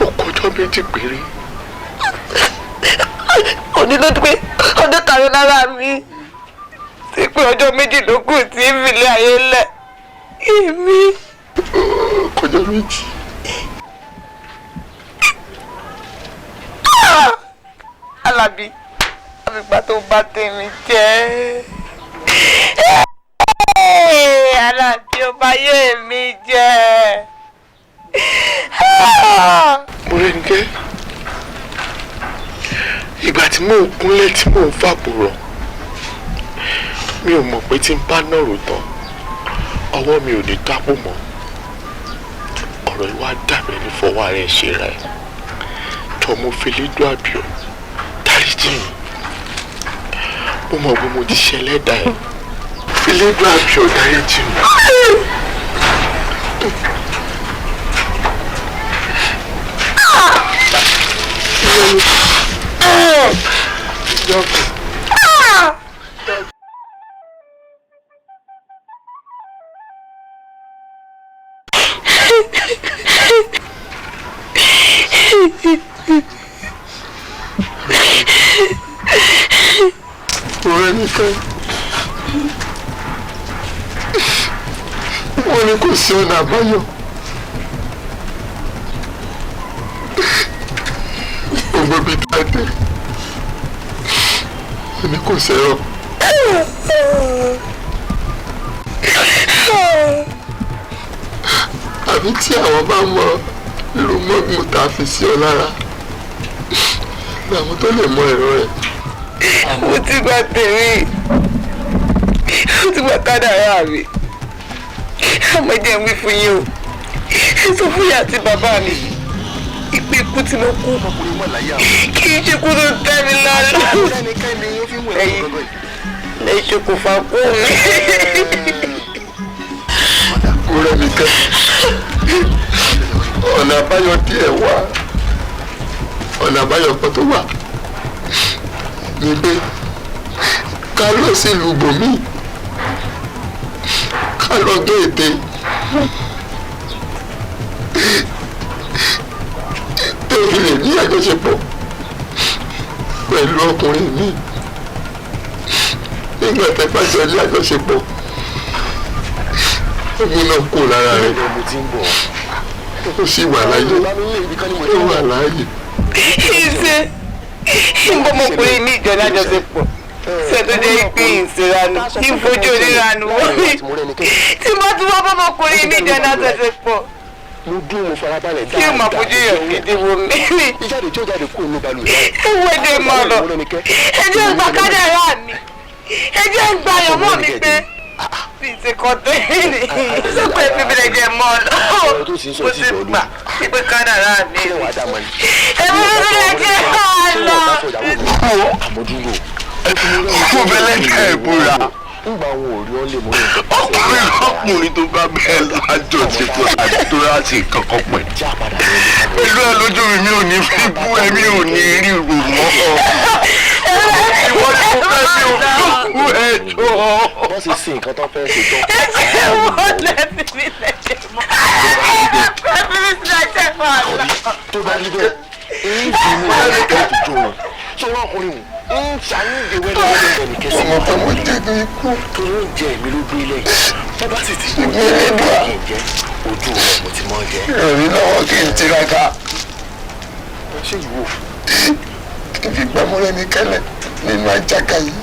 Ó kọjọ́ méjì péré. Òní ló pé ọjọ́ karùn-ún lára mi. Sí pé ọjọ́ méjì ló kù tí ń filé ayé lẹ̀. Èmi. Kọjọ́ méjì. Alábí, àfìgbà tó bá tèmi jẹ́. Alábí, ó bá yé mi jẹ́. Mọ́rẹ́nikẹ́, ìgbà tí mò ń kúnlẹ̀ tí mò ń fàpò rọ̀, mi ò mọ̀ pé tí n bá nàró tán, ọwọ́ mi ò ní dápò mọ́. Ọ̀rọ̀ yìí wá dàbí ẹni fọwọ́ ara ẹ̀ ṣe ra ẹ̀. Jọ mo fi lédùn àbíọ̀ dáríjì mi. Mo mọ̀ pé mo ti ṣe ẹlẹ́dàá ẹ̀. Fi lédùn àbíọ̀ dáríjì mi. Ọ̀rẹ́ nìkan wọ́n ní kò sí ọ̀nà àbáyọ. Gbogbo ibi tá a dé wọ́n ní kò sẹ́rọ̀. Àbí tí àwọn bá mọ irú mọ́gùn tá a fi sí ọ lára làwọn tó lè mọ ẹ̀rọ rẹ̀. Mo ti gba tèmi, mo ti gba kádàrá mi. Àmọ́ jẹ́ n wí fún yín o, ẹ sọ fún ìyá àti bàbá mi ìpè ikú tí mo kú kì í ṣe kú tó tẹ́ mi lọ́rùn. Ẹ̀yin lè ṣokùnfà kú mi. Ọ̀rẹ́ mi kẹ́. Ọ̀nà àbáyọ díẹ̀ wà, ọ̀nà àbáyọ kan tó wà ni pé ká lọ sílùú bòmí, ká lọ gé ète tó fi lè ní àjọṣepọ̀ pẹ̀lú ọkùnrin mi. Nígbà tẹ́ bá jọ ní àjọṣepọ̀, omi náà kú lára rẹ̀, ó sì wà láyé, ó wà láàyè. Ìṣe ìbọmọkùnrin ní ìjọ lájọṣepọ̀ ṣe tó jẹ́ pé ìṣèrànù ìfojú oníranù wọ́n mi tí mo tún wá bọ́mọkùnrin ní ìjọ lájọṣepọ̀ Mo dúró, mo farabalẹ̀ tí ó máa fojú yàn gidi wo mí. Ìjáde tí ó jáde kúrò ní balùwẹ̀. Ewé dé mọ́ lọ, ẹ jẹ́ ń gba kádàrá mi, ẹ jẹ́ ń gba àyànmọ́ mi pé bí ṣe kọ́ tó yìí ni ṣé pé bíbélì jẹ́ mọ́ lọ, mo sì gbà pé kádàrá mi. Ẹ bíbélì jẹ́ mọ́ lọ. Mo fẹ́lẹ́ kẹ́ ẹ̀ búra. Ọkùnrin ọkùnrin tó bá bẹ́ẹ̀ lájọṣepọ̀ àti tó láti kankan pẹ̀. Pẹ̀lú ẹ lójú mi, mi ò ní fi bú ẹ, mi ò ní rí rò mọ́. Ìwọ ni mo fẹ́, mi ò kú ẹ jọ. Wọ́n sì sin nǹkan tó fẹ́ ṣe tán. Ẹ wọ́n lẹ́bi mi lẹ́jẹ̀ mọ́. Ẹ fi mi sílẹ̀ jẹ́ mọ́ lọ. Tó bá rí bẹ́ẹ̀, èyí fi mú ẹ tó jó wọn. Ṣé wọ́n ọkùnrin wò ń ṣàyíǹde wẹ́lẹ́wẹ́lẹ́ ní kẹsì? Ọmọ kan mo jẹ́ kí n kú. Torí oúnjẹ mi ló gbé lẹ́yìn. Tó bá sì ti gbé lẹ́yìn kí n jẹ́, ojú rẹ̀ mo ti mọ́ jẹ́. Ràn mí lọ́wọ́ kí n tiraka. Ṣé ìwọ? Kí n fi gbà Mọ́rẹ́nikẹ́ lẹ̀ nínú àjàgà yìí.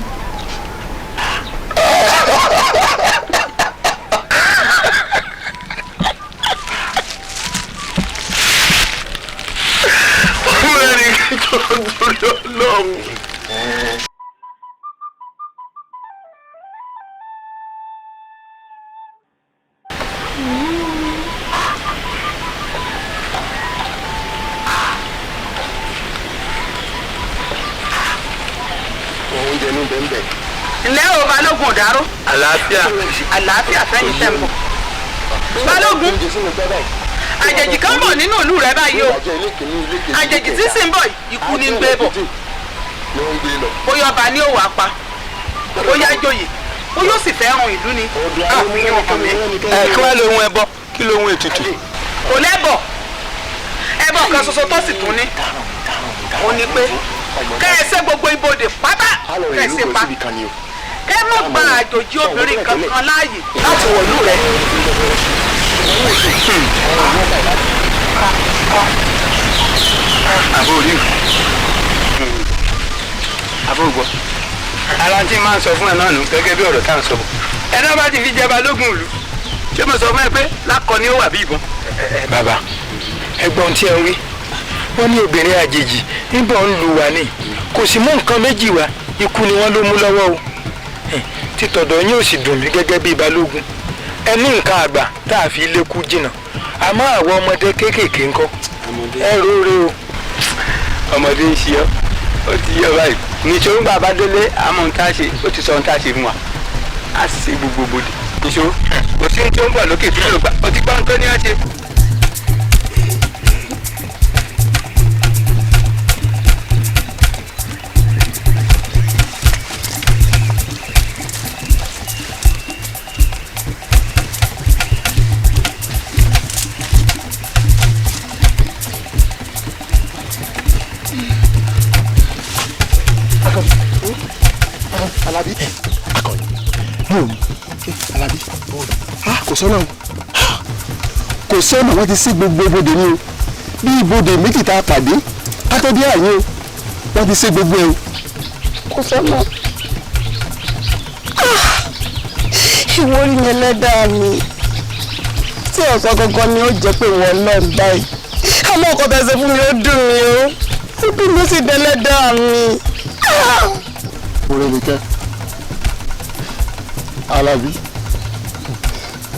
Mọ́rẹ́nikẹ́ jọ torí Ọlọ́run. Oúnjẹ ní bẹ́ẹ̀ bẹ́ẹ̀. Ǹlẹ́ o, balógun ọ̀dàrú. Àlàáfíà. Àlàáfíà fẹ́yìn tẹ̀ ń bọ̀. Balógun, àjèjì kan bọ̀ nínú ìlú rẹ báyìí o. Àjèjì tí sì ń bọ̀ ikú ní ń gbé bọ̀. Bóyá ọba ní òwò apá, bóyá joyè, bóyá ó sì fẹ́ run ìlú ni. Ẹ kí wàá lóhun ẹbọ, kí lóhun ètùtù? Kò lẹ́bọ̀, ẹbọ kan ṣoṣo tó sì tún ní ó ní pé kẹ́ ẹ ṣe gbogbo ibodè pátá, kẹ́ ẹ ṣe pa, kẹ́ ẹ má gba àjòjì obìnrin kankan láàyè láti wọ̀lú rẹ. Àbó orí àbó gbọ́ ara tí máa ń sọ fún ẹ náà nù gẹ́gẹ́ bí ọ̀rọ̀ tá à ń sọ bọ̀. Ẹ náà bá ti fi jẹ balógun ìlú, ṣé mo sọ fún ẹ pé lákọ ni ó wà bí ìbọn. Bàbá, ẹ̀gbọ́n tí ẹ ń wí, wọ́n ní obìnrin àjèjì níbọ̀ ń lu wa ni, kò sì mú nǹkan méjì wá, ikú ni wọ́n ló mú lọ́wọ́ o. Títọ̀dọ̀ yín ò sì dùn mí gẹ́gẹ́ bí balógun. Ẹ ní nǹkan àgbà tá a fi lékú jìnnà, àmọ́ àwọn ọmọdé kéékèèké ńkọ́? Ẹ róore o. Ọmọdé ń ṣe ọ, ó ti yọ báyìí. Nìṣó ń bàbá délé, àmọ́ ohun tá a ṣe, ó ti sọ ohun tá a ṣe fún wa, á sì ṣe gbogbo bòdì. Nìṣó, kò sí ohun tó ń bọ̀ lókè tí yóò gbà, ó ti gbọ́ ohun tó ní á ṣe. Alábí. Akọni. Bóòni. Alábí. Ah, kò sọ́nà o. Kò sọ́nà, wọ́n ti sí gbogbo ibodè ni o. Bí ibodè méjì tá a pàdé, ká tó dé àyè o. Wọ́n ti sí gbogbo ẹ o. Kò sọ́nà. Ìwọ rí mi ẹlẹ́dàá mi tí ọ̀sán gangan ni ó jẹ́ pé ìwọ náà ń báyìí, àmọ́ ọkọ̀ tẹ̀sẹ̀ fún mi ó dùn mí o, ó dùn mí ó sì dẹ́lẹ́dàá mi. Mọ́rẹ́nikẹ́. Alábí.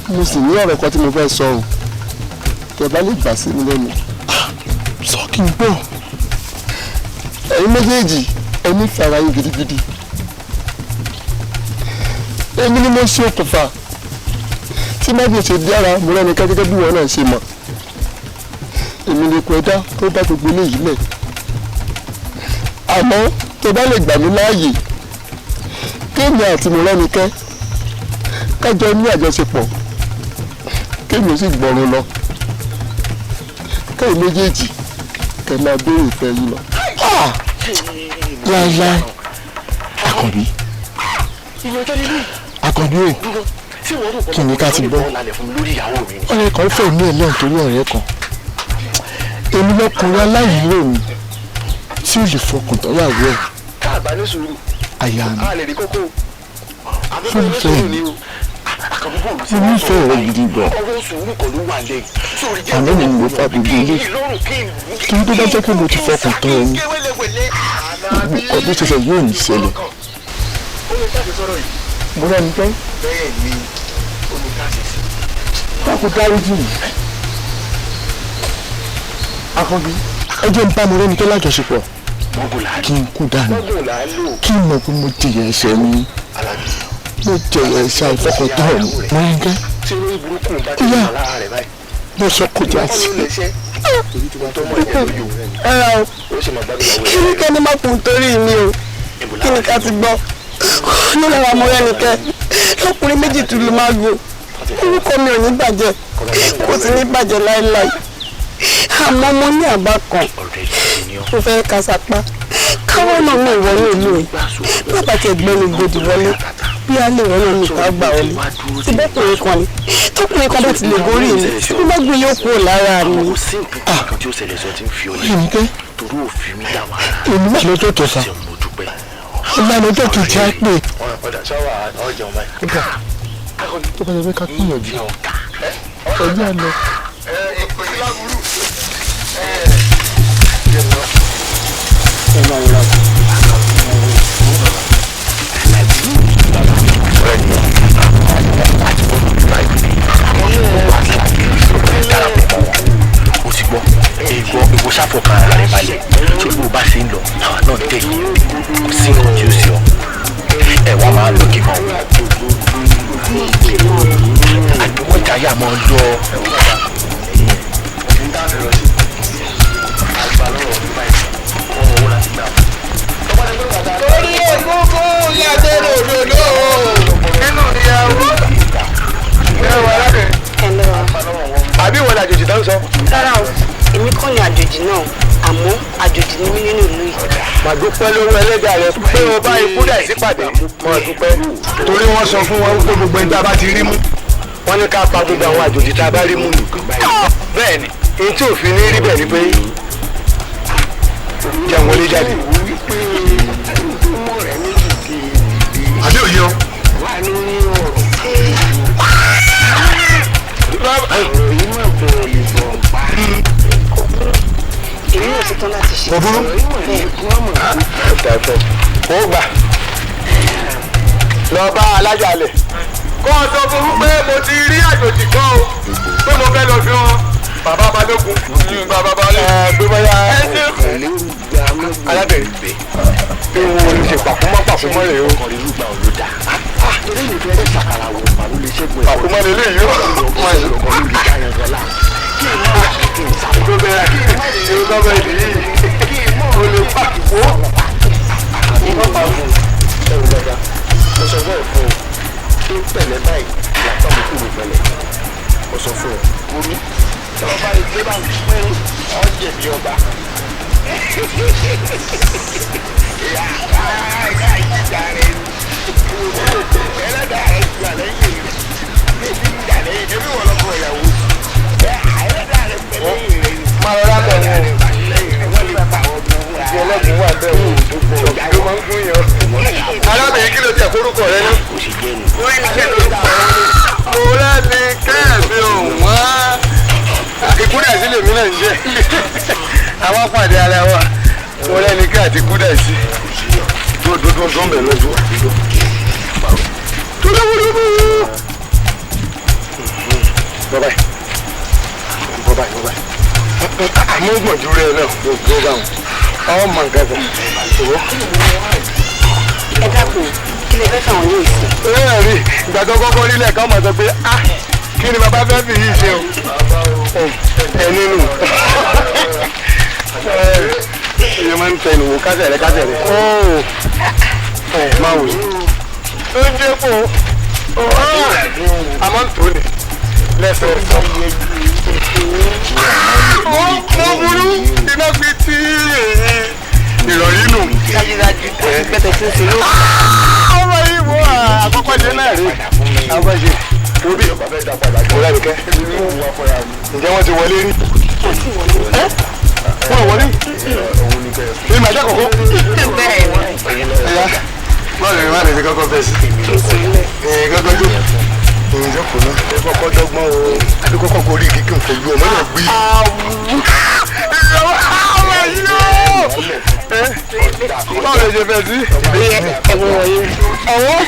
Mo sì ní ọ̀rọ̀ kan tí mo fẹ́ sọ o. Tẹ́ bá lè gbà sí mi lẹ́nu. Sọ kí n gbọ́. Ẹ̀yin méjèèjì, ẹ nífẹ̀ẹ́ ara yín gidigidi. Èmi ni mo ṣe okùnfà Tí mágùn ṣe dára Mọ́rẹ́nikẹ́ gẹ́gẹ́ bí wọn náà ṣe mọ̀, èmi lè kọ ẹ̀dá tó bá gbogbo eléyìí lẹ̀. Àmọ́ tó bá lè gbà mí láàyè kéèmì àti Mọ́rẹ́nikẹ́ kájọ ní àjọṣepọ̀, kéèmì ó sì gbọ̀run lọ, kéèmì méjèèjì kẹ́ máa béèrè ìfẹ́ yín lọ. Láíláí Àkànbí, Àkànbí o, kí ni ká ti gbọ́? Ọ̀rẹ́ kan fẹ́ mi ẹ̀ lẹ́yìn torí ọ̀rẹ́ kan. Èmi lọkùnrin aláìlérò mi tí ò lè fọkàn tọ́yàwó ẹ̀. Àyà mi fúnfẹ́ mi, mo nífẹ̀ẹ́ rẹ gidi gan. Àná mi ni mo fa gbogbo ilé torí tó bá jẹ́ pé mo ti fọkàn tán ẹni, nǹkan tó ṣẹlẹ̀ yóò ní ṣẹlẹ̀. Mọ́rẹ́nikẹ́, dákun dáríjì mi. Àkànbí, ẹ jẹ́ n bá Mọ́rẹ́nikẹ́ lájọṣepọ̀ kí n kú dànù, kí n mọ̀ pé mo jìyà ẹ̀ṣẹ̀ mi, mo jẹ̀yà ẹ̀ṣẹ̀ àìfọkàntán mi. Mọ́rẹ́nikẹ́, ó yá mo sọ kò já sí. Ẹ ra o, kí ni kẹ́ni má kún torí mi o, kí ni ká ti gbọ́? Nínú àwọn Mọ́rẹ́nikẹ́ lọkùnrin méjì tún ló máa gbó, orúkọ mi ò ní bàjẹ́, kò sì ní bàjẹ́ láéláé. Àmọ́ mo ní àbá kan mo fẹ́ ká sapá káwọn náà mú ìwọlé ìlú yìí, bàbá tí ẹgbẹ́ mi gbòdì wọlé bí a lè wọ́n náà mi ká gbà wọlé. Síbẹ̀kùnrin kan ni tọkùnrin kan bá ti lè gorí mi, bí bá gbé yóò kúrò lára mi. Mọ́rẹ́nikẹ́, èmi náà lọ́jọ́ kẹfà, ọ̀la lọ́jọ́ kejì á pè. Tó bá yẹ fẹ́ ká gbìyànjú ẹ̀yìn àná. O ti gbọ́ ìgbọ́ ìwọ ṣàfọkàn ara rẹ balẹ̀, tó bó o bá ṣe ń lọ àwa náà tẹ̀lé, kò sí nǹkan tí ó ṣe ọ. Ẹ wá máa lọ kí n máa wò àdúgbò yà máa lọ. Torí egungun lábẹ́rẹ́ òdòdó nínú ìyàwó. Ẹ wà lábẹ́. Àbí ìwọ làjòjì tó ń sọ? Rárá o, èmi kọ́ ni àjòjì náà, àmọ́ àjòjì ni mí nínú ìlú yìí. Mà dúpẹ́ lọ́wọ́ ẹlẹ́dàá rẹ pé o bá ikú dà sí pàdé. Mà dúpẹ́. Torí wọ́n sọ fún wọn pé gbogbo ẹni tá a bá ti rí mú, wọ́n ní ká pa gbogbo àwọn àjòjì tá a bá rí mú nù. Bẹ́ẹ̀ ni, èyí tí òfin ní rí bẹ́ẹ̀ ni pé jẹun wọlé jáde. Àbí òye o? Èmi náà ṣetán láti ṣe. Kò burú. Ó gbà lọ bá alájà lẹ̀. Kó o sọ fún un pé mo ti rí àjòjì kan o, pé mo fẹ́ lọ fi hàn bàbá Balógun. Bàbá Balógun. Ẹ gbé bóyá alábẹ̀rẹ̀ pé wọn ò lè ṣe pàkúmọ́ pàkúmọ́ rèé o. Pàkúmọ́ lè léyìí o. Tó bẹ́ẹ̀ ni ó bẹ́ẹ̀ nìyí, o lè pàkúmọ́. Mo sọ fún ẹ fún o tó pẹ̀lẹ́ báyìí látọ̀ mi kúrò pẹ̀lẹ́, mo sọ fún ẹ. Omi ọba ìgbé bá ń pín ọ̀jẹ̀bí ọba. Máa rọra bẹ̀ wọ́n o, ìdí ẹlẹ́gùn wà bẹ́ẹ̀ o, ló máa ń gún yàn. Arábìnrin, kí ló tiẹ̀ kórúkọ rẹ náà? Mọ́rẹ́nikẹ́ lórúkọ rẹ. Mọ́rẹ́nikẹ́ mi ò wọ́n. Ìkúdàsí lèmi náà ń jẹ́. Àwọn pàdé ara wa. Mọ́rẹ́nikẹ́ àti Kúdàsí. Dúró dúró dúró bẹ̀ lọ́dún. Dúró dúró dúró. Bọ́ báyìí. Bọ́ báyìí bọ́ báyìí. Àmọ́ gbọ̀njú rẹ̀ náà gbogbo bá wọn. Ọmọ nǹkan kan. Ẹ dákun, kí lè fẹ́ fáwọn ní ìsìn? Ẹ rí ìgbà tó kọ́kọ́ nílẹ̀ ká máa sọ pé ah Kí ni bàbá fẹ́ fi yìí ṣe o? Ẹ nínú. Ìyẹn máa ń tẹ ìnùwò kásẹ̀ rẹ kásẹ̀ rẹ. Ẹ máa wò. Ó ń dé kó. A máa ń tó ni. Lẹ́sẹ̀ẹ́sẹ̀. Mo burú iná fi tí ìrọ̀rí nù. Dájúdájú, pẹ̀tẹ̀ sí sí ló. Ọmọ yìí wo àkọ́kọ́ ṣe náà rí. Àkọ́kọ́ ṣe. Obi Mọ́rẹ́nikẹ́. Ǹjẹ́ wọ́n ti wọlé rí? Wọ́n wọlé. Ní màjá kọ̀kọ́. Ẹ̀yà bọ́ọ̀lù ni wọ́n lè fi kọ́kọ́ fẹ́ sí. Kọ́kọ́ jó. Ìjókòó náà. Ẹ kọ́kọ́ dọ́gbọ́n o. Àbí kọ́kọ́ gorí igi kí n fojú ọmọ náà gbé. Ọmọ yìí ló. Báwo lè ṣe fẹ́ sí? Ẹ̀wọ̀n wọ̀nyí. Ọwọ́.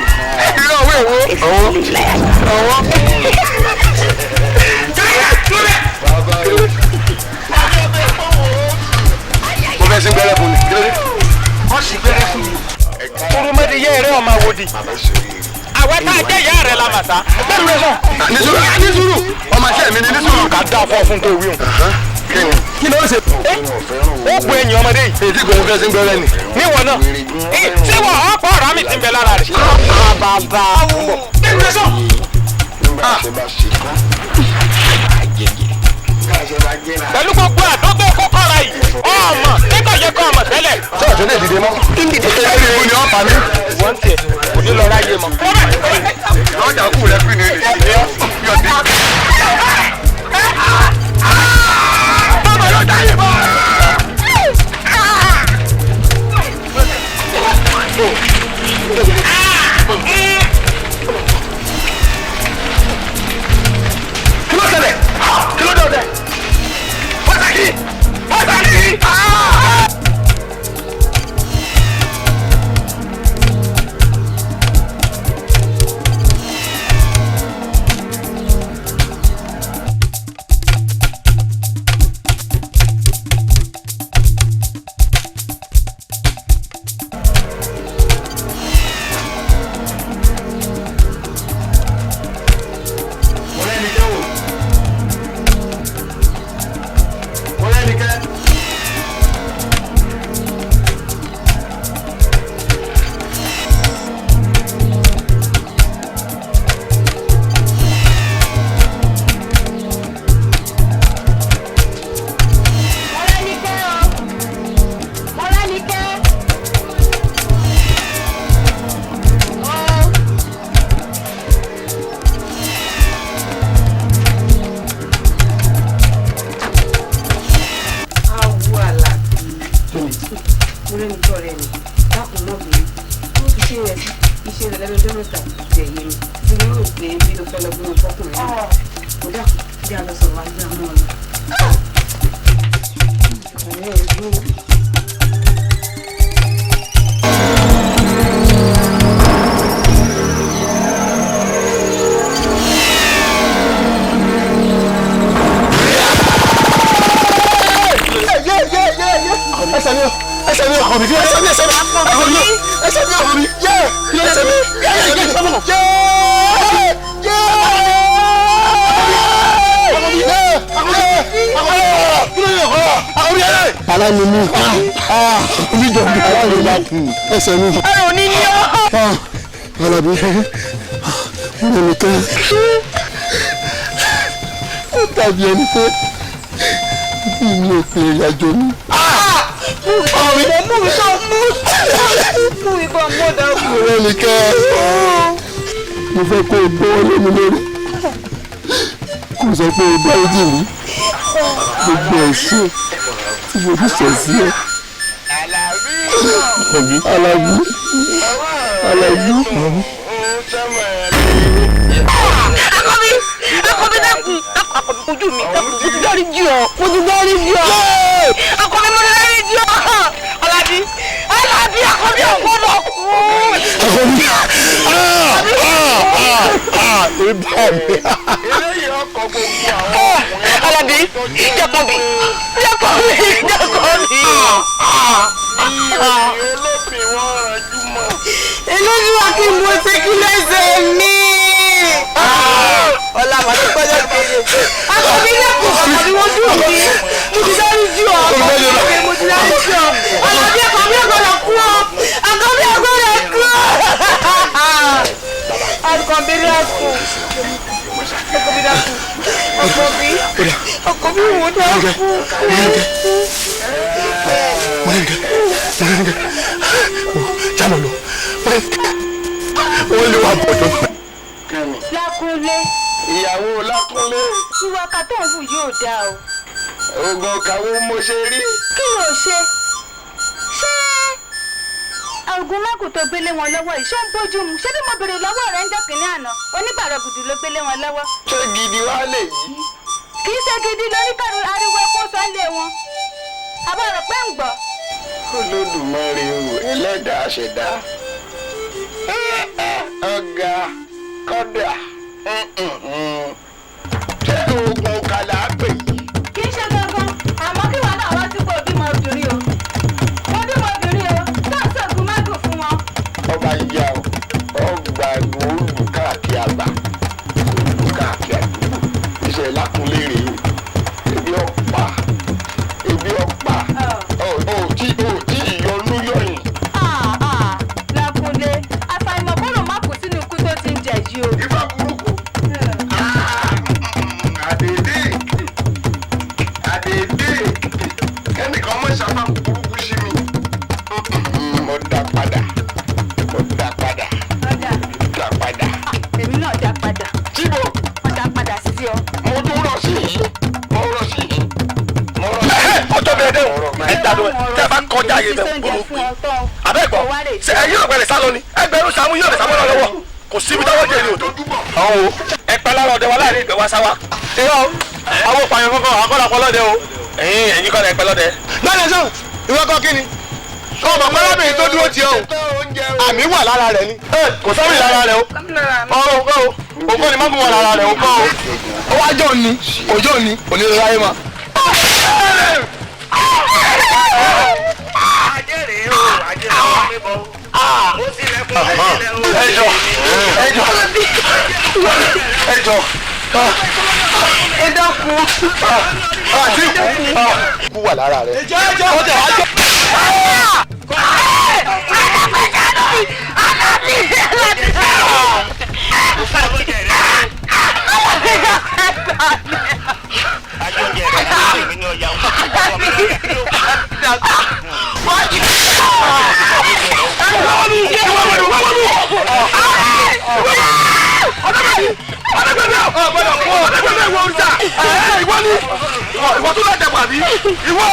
Irú ọwọ́ èwo? Ọwọ́. Ọwọ́. Mo fẹ́ sí gbẹ́rẹ́ fún mi. Kí ló dé? Wọ́n sì gbẹ́rẹ́ fún mi. Orúmọdé yẹ́ ẹ̀rẹ́ ọmọ àwòdì. Àwa tá a jẹ́ ìyá rẹ̀ la màsá. Bẹ́ẹ̀ni rẹ sọ. Nísùrù nísùrù. Ọmọ iṣẹ́ mi ni nísùrù. Ká dá fọ́ fún tó wíwùn. Kí ló ń ṣe? Ó bu ẹ̀yìn ọmọdé yìí. Èyí tí kò ń fẹ́ sí gbẹ́rẹ́ ni. Níwọ̀n náà. Ṣé wọ́n ọ̀pọ̀ ọ̀rá mi ti ń bẹ lára rẹ̀? Bàbá. Bẹ́ẹ̀ni rẹ sọ. Pẹ̀lú gbogbo àdógó kókọ́ra yìí, ọmọ nígbà yẹ kọ́ ọmọ tẹ́lẹ̀. Sọ̀tún lè dìde mọ́. Ẹ̀rí ìbú ni ọ̀pá mi. Wọ́n tiẹ̀ kò ní lọ ráyè mọ́. Lọ́jà kù rẹ̀ pín ní èrè. Bàbá ló dáyé mọ́. Kí ló ṣẹlẹ̀? Kí ló dé ọ̀dẹ̀? Pàtàkì! Pàtàkì! Mọ́rẹ́nikẹ́ o. Mọ́rẹ́nikẹ́. Mọ́rẹ́nikẹ́ o. Mọ́rẹ́nikẹ́. O. Awo Àlàbí. Mọ́rẹ́nikẹ́ ọ̀rẹ́ mi, dákun mọ́ bínú. Ó fi ṣe rẹ̀ sí iṣẹ́ rẹ̀ lẹ́nu ọjọ́ mẹ́ta kò tiẹ̀ yé mi. Tí mo rò pé bí o fẹ́ lọ gbé mi fọ́kùnrin náà. Kò dákun, bí a lọ sọ̀rọ̀ ajé àmọ́ ọ̀nà. Ọ̀rẹ́ ẹ̀ dúró. Ẹsẹ̀ mi o, ẹsẹ̀ mi o, ẹsẹ̀ mi, ẹsẹ̀ mi, ẹsẹ̀ mi, ẹsẹ̀ mi, yé, ẹsẹ̀ mi, ẹsẹ̀ mi, yé, yé, yé, ara ni mi níjọ ara mi ẹsẹ̀ mi. Ẹ̀rọ ní ní ọ́. Àlàbí Mọ́rẹ́nikẹ́ ó dàbí ẹni pé mi ò pè ìrìn àjò mi. Mú mi kọ́ mú. Mú mi kọ́ mú dákun. Mọ́rẹ́nikẹ́ mo fẹ́ kó o gbọ́wọ́ lé mi lórí kó o sọ pé o dáríjì mi gbogbo ẹ̀ṣẹ̀ tí mo fi ṣẹ̀ sí ẹ. Àlàbí Àlàbí. Akọbi Akọbi dákun Akọbi ojú mi dákun mo ti dárí jì ọ́ mo ti dárí jì ọ́ Akọbi mo ti dárí jì ọ́ Àlàbí Àlàbí Akọbi ọ̀gbọ́dọ̀ kú. Akọbi ibà mi. Àlàbí jẹ́kọ̀bí jẹ́kọ̀bí jẹ́kọ̀bí. Èló ni wàá kí n mo ṣe kí lẹ́sẹ̀ mi. Ọlá màá gbọ́dọ̀ kéré. Àkànbí lẹ́kùn Àkànbí wọ́n dùn mí. Mo ti dárí jù ọ́. Mo ti dárí jù ọ́. Àkànbí Àkànbí ọ̀gbọ́dọ̀ kú ọ́. Àkànbí ọ̀gbọ́dọ̀ kú ọ́. Àkànbí lẹ́kùn. Àkànbí lẹ́kùn. Àkànbí. Àkànbí wò dákú. Mọ̀rẹ́nìkẹ́ jáná lọ wọ́n lé wa bọ̀dọ̀. Lákúnlé. Ìyàwó Lákúnlé. Ìwà ọkà tó ń wù yóò dáa o. Oògùn ọkà wo mo ṣe rí. Kí ló ṣe? Ṣé oògùn mágù tó gbélé wọn lọ́wọ́ yìí ṣó ń bójú mu? Ṣé bí mo béèrè lọ́wọ́ rẹ̀ ń jọ́ kìnní àná? Onígbàrọ̀ gùdù ló gbélé wọn lọ́wọ́. Ṣé gidi wá lè yí? Kì í ṣe gidi lórí kàrú ariwo ẹkún sọ́lé wọn. Àbọ̀ rẹ̀ pé ń gbọ́. Olódùmarè o, ẹlẹ́dàá ṣẹ̀dá. Ọ̀gá kọ́dà. Ṣé oògùn ọkà là á pè yìí? Kì í ṣe gangan, àmọ́ kí wọn náà wá sípò bímọ obìnrin o. Mo bímọ obìnrin o, tó ń sọ̀gùn mágùn fún wọn. Ọba ìyá o, ọgbà olù káàkiri àgbà, olù káàkiri àdúgbò. Iṣẹ́ Lákúnlé rèé o, ebi ọ̀pá, ebi ọ̀pá, ò tí ìyọnú yọ̀yìn. Lákúnlé, àfàìmọ̀ kóró má kú sínú ikú tó ti ń jẹ yìí o. Ifá burúkú. Àdèdè, àdèdè, kẹ́nìkan mọ̀ ṣàfà burúkú sí mi. Mo dá padà, mo dá padà, dá padà. Èmi náà dá padà. Tíbo. Mo dá padà sí ọ. Mo tún rọ̀ sí yìí, mo rọ̀ sí yìí, mo rọ̀ sí yìí. Ọjọ́ bẹ̀rẹ̀ dẹ́ o, ẹ dànù ẹ, tẹ́ ẹ bá kọjá yé bẹ̀ gbòòrò pé. Àbẹ́ẹ̀kọ́, ṣe ẹ yóò pẹ̀lẹ́ sálọ ni, ẹgbẹ̀rún Sàámú yóò lè sàmú lọ́wọ́, kò síbi táwọn jẹ́ èrè òtó. Àwọn o, ẹ pẹ́ lára ọdẹ wa láàrin ìgbẹ́ wa sáwá. Irọ́ àwọn òpààyàn kankan àkọ́làpọ̀ lọ́dẹ o. Ẹ̀yin ẹ̀yin kọ́ lẹ pẹ́ lọ́dẹ. Lọ́dẹ sọ, ìwọ kọ́ kí ni? Ọmọ pálábìnrin tó dúró ti ọ̀hún, àmì wà lára rẹ̀ ni. Kò sọ́mì lára rẹ̀ o. Ọ̀rọ̀ òkọ́ o, òkọ́ ni má fún wọn lára rẹ̀ òkọ́ o. Ó wá jọ̀ ni, kò jọ̀ ni, kò ní lè ráyé ma. Ajé rèé o, ajé rèé o, mi bọ̀ o. Mo sílẹ̀kùn mi sílẹ̀ o. Ẹ jọ̀ọ́, ẹ jọ̀ọ́, ẹ jọ̀ọ́. Ẹ dákun. Àti ikú wà lára rẹ̀. Ẹjọ́ ẹjọ́ Ó tẹ̀ wá jọ. Ajé oúnjẹ rẹ̀ ní èmi ní ọjà o. Ọmọ mi lọ́jà kí ló kù. Ìwọ tó lọ́jà pàbí. Ìwọ.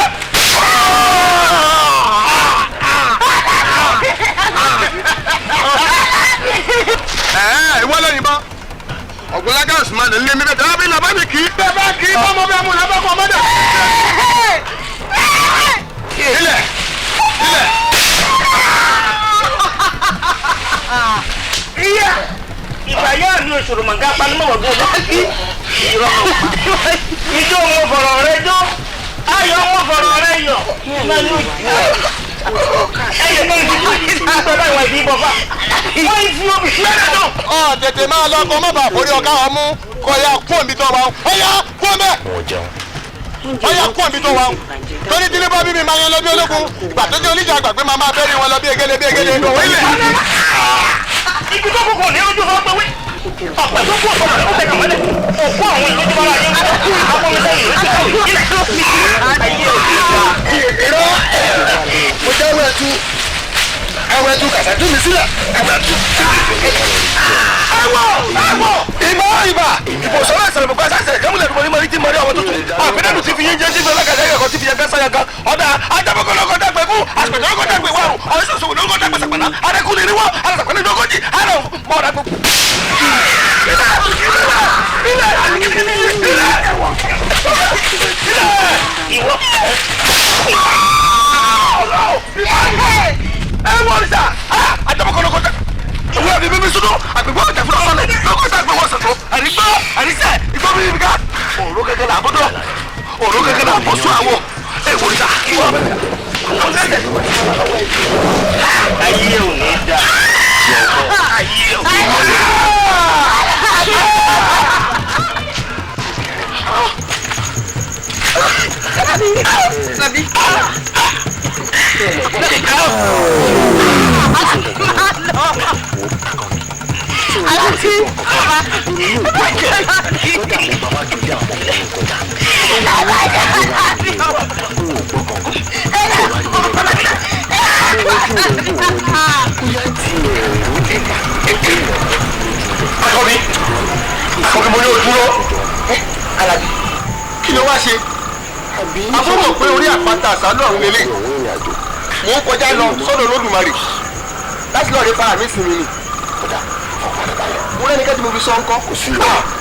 Ìwọ lóyìn bá. Ọ̀gbọ́n gáàsì máa lè lé mi bẹ́ẹ̀ tẹ́lá bí làbá mi kì í. Bẹ́ẹ̀ bá kì í bọ́mọ bẹ́ẹ̀ mú làbá kọ́ ọmọdé. Ilẹ̀ ilẹ̀. Iya! Ìgbà yóò ní òṣòro mọ̀gá panimọ̀wọ̀gbọ̀n lọ́kì. Ijó mo fọ̀rọ̀ rẹ jó, ayọ̀ mo fọ̀rọ̀ rẹ yọ̀, iná yóò jù ọ́. Ẹyẹ náà ti dùn nígbà báyìí wọ́n fi bọ̀ fà. Wọ́n fi omi sí ẹ̀rọ náà. Ọ tètè máa lọ kọ má bàa forí ọ̀gá ọmú kọ ya kú òmí tó wà ń. Ọ̀yá kú òmí. Ọ̀yá kú òmí tó wà ń. Torí tí nípa bíbí máa yan lọ bí ológun, ìgbà tó jẹ́ oníjà àgbà pé máa máa bẹ́rí wọn lọ bí egéle bí egéle. Ilẹ̀. Ibi tó kù kò ní ojú fọ́ pé wí. Ọ̀pẹ̀ tó kú ọ̀pọ̀ rẹ̀ ó tẹ̀kọ̀ mọ́lẹ̀. Òkú àwọn ìlú tó bá wà ní akọ́mọsẹ́yìn ló ti kọ́ ilẹ̀. Ayé òbí ìgbà. Irọ́ mo jẹ́ ẹwẹ́ tú ẹwẹ́ tú kàṣà tú mi sílẹ̀ ẹwẹ́ tú. Ẹwọ́ ẹwọ́ ìbá ìbá ìbòsọ̀rọ̀ ìsẹ̀lẹ̀ bùkọ́ ẹ̀sẹ̀ kẹ́múlẹ̀ dùbọ̀ ní mọ̀rí tí mọ̀rí ọmọ tuntun ọ̀pẹ̀dẹ́nu ti fi yín jẹ́ síbi ọlọ́kadà ẹ̀kọ́ ti fi yẹn gẹ́sà yẹn ọ̀dà ajábọ̀kọ̀lọ́kọ̀ dàgbẹ̀ fún àṣìpẹ̀tọ̀lọ́kọ̀ dàgbẹ̀ wàrùn ọ̀ṣọ̀ṣọ̀wò dàgbẹ̀ sàpẹ̀nà adẹ́kùnrin níwọ̀ alàsàpẹ̀nà ìdógójì àrùn mọ̀ọ́dà gbogbo. Ìwọ. Ẹ wọ́n sà ajábọ̀kọ̀lọ́kọ̀ dàgbẹ̀ ìwé àbí mímí sunu àgbègbè ọjà fún ọsọlẹ lọkọta àgbègbè ọsọtọ àrígbọ àrísẹ ìgbọ mímí ká òró kẹkẹ là bọdọ òró kẹkẹ là bọsọ àwọ èwo ìta. Ayé ò ní dà. Ayé ò ní dà. Alabi. Akọbi, Akọbi, mo ní o dúró. Alabi, kí ló wá ṣe? Àbúrò pé orí àpáta àsálù ọ̀hún lélẹ̀. Mò ń kọjá lọ sọ́dọ̀ Olódùmarè láti lọ́ọ́ rí fara mi sinmi ni. Mo rẹ́nikẹ́ tí mo fi sọ ńkọ́.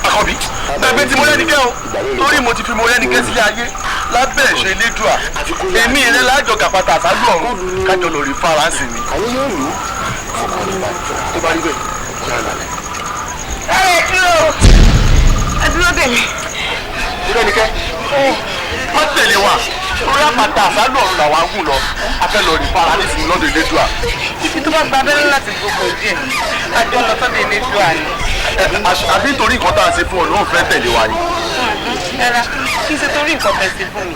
Akọbi, gbàgbé tí mo rẹ́nikẹ́ o, torí mo ti fi mo rẹ́nikẹ́ sílé ayé lábẹ́ ẹ̀ṣọ́ Elédùà. Èmi rẹ lájọ kàpàtà àsálù ọ̀hún kájọ lọ rí fara sinmi. Tó bá rí bẹ́ẹ̀, Ẹ dúró, ẹ dúró dè mí. Mo rẹ́nikẹ́, má tẹ̀lé wa, orí àpáta àsálù ọ̀run làwa ń gùn lọ, a fẹ́ lọ rí fara nísìnyí lọ́dọ̀ Elédùà. Ibi tó bá gba abẹ́rẹ́ láti gbogbo díẹ̀, àjọ lọ sọ́dọ̀ Elédùà ni. Àbí nítorí nǹkan tá a ṣe fún ọ ló ń fẹ́ tẹ̀lé wa ni. Rárá, kí n ṣe torí nǹkan fẹ́ ṣe fún mi.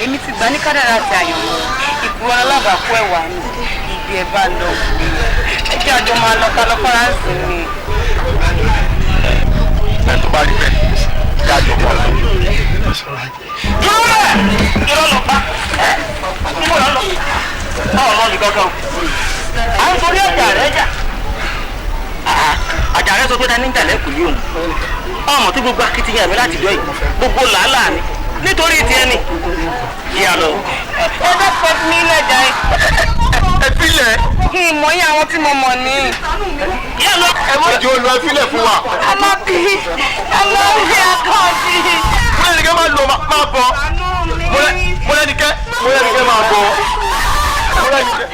Èmi ti gbà ní kádàrá àti àyànmọ́. Ìkúrọ̀ alábàákú ẹ̀wà ni ibi ẹ̀ bá lọ. Ẹ jẹ́ àjọ máa lọ ká lọ faransé ni. Ẹ tó bá rí bẹ́ẹ̀, jẹ́ àjọ máa lọ. Dúró bẹ́ẹ̀, irọ́ lọ pa. Níbo lọ lọ? Báwo lọ ní kankan? À ń torí ọjà rẹ jà. Àjà rẹ sọ pé ta ní ìjàlẹ̀ kù yìí òun. Ọmọ tí gbogbo akitiyan mi láti jọ yìí, gbogbo làálàá mi. Nítorí tiẹ̀ ni. Yíyá lọ. Ẹ bá fọ mí lẹ́jà ẹ. Ẹ filẹ̀. Kí n mọ̀ yín àwọn tí mo mọ̀ ní. Yíyá lọ. Ẹ má jẹ́ olú, ẹ filẹ̀ fún wa. Alábí, Alábí Akànjí. Mo rẹ́nikẹ́ máa lọ máa bọ̀. Mo rẹ́nikẹ́, mo rẹ́nikẹ́ máa bọ̀. Mo rẹ́nikẹ́.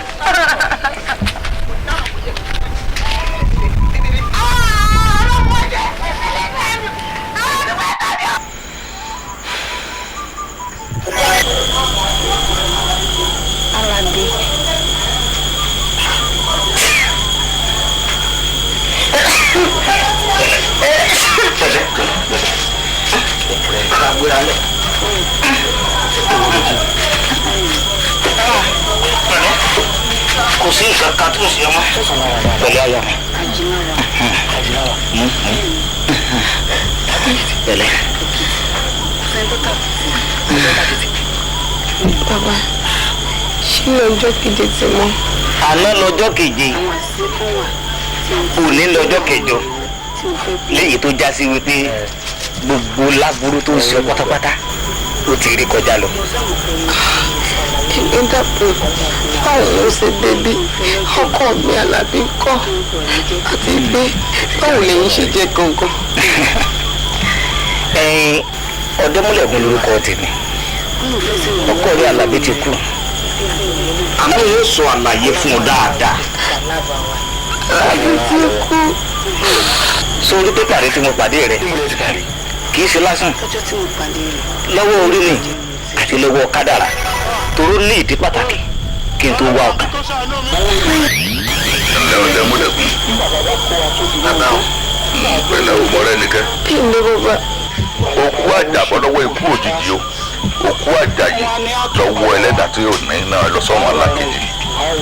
Alábí. Kò sí nǹkan kan tó ń ṣe ọmọ pẹ̀lú ayọ̀ mi. Pẹ̀lẹ́. Bàbá, ṣé lọ́jọ́ keje ti mọ́? Àná lọ́jọ́ keje, òní lọ́jọ́ kẹjọ, léyìí tó já sí wípé gbogbo láburú tó ń ṣe pátápátá ó ti rí kọjá lọ. Èmi dàpọ̀, báwo ló ṣe débi ọkọ mi Àlàbí ń kọ́, àti pé báwo lẹ́yìn ṣe jẹ́ gangan? Ẹyin Ọ̀dẹ́múlẹ̀kùn lórúkọ tèmi, ọkọ rẹ̀ Àlàbí ti kú, àmọ́ yóò sọ àlàyé fún ọ dáadáa. Àlàbí ti kú. Sórí pépà rẹ tí mo pàdé rẹ kì í ṣe lásán, lọ́wọ́ orí mi àti lọ́wọ́ kádàrá, toró ní ìdí pàtàkì kí n tó wá ọkàn. Ǹlẹ́ Ọ̀dẹ́múlẹ̀kùn, pẹ̀lẹ́ o Mọ́rẹ́nikẹ́. Kí ni bàbá? Òkú àjàbọ́ lọ́wọ́ ikú òjijì o, òkú àjàyè lọ́wọ́ ẹlẹ́dàá tí yóò ní náà lọ sọ́run alákejì.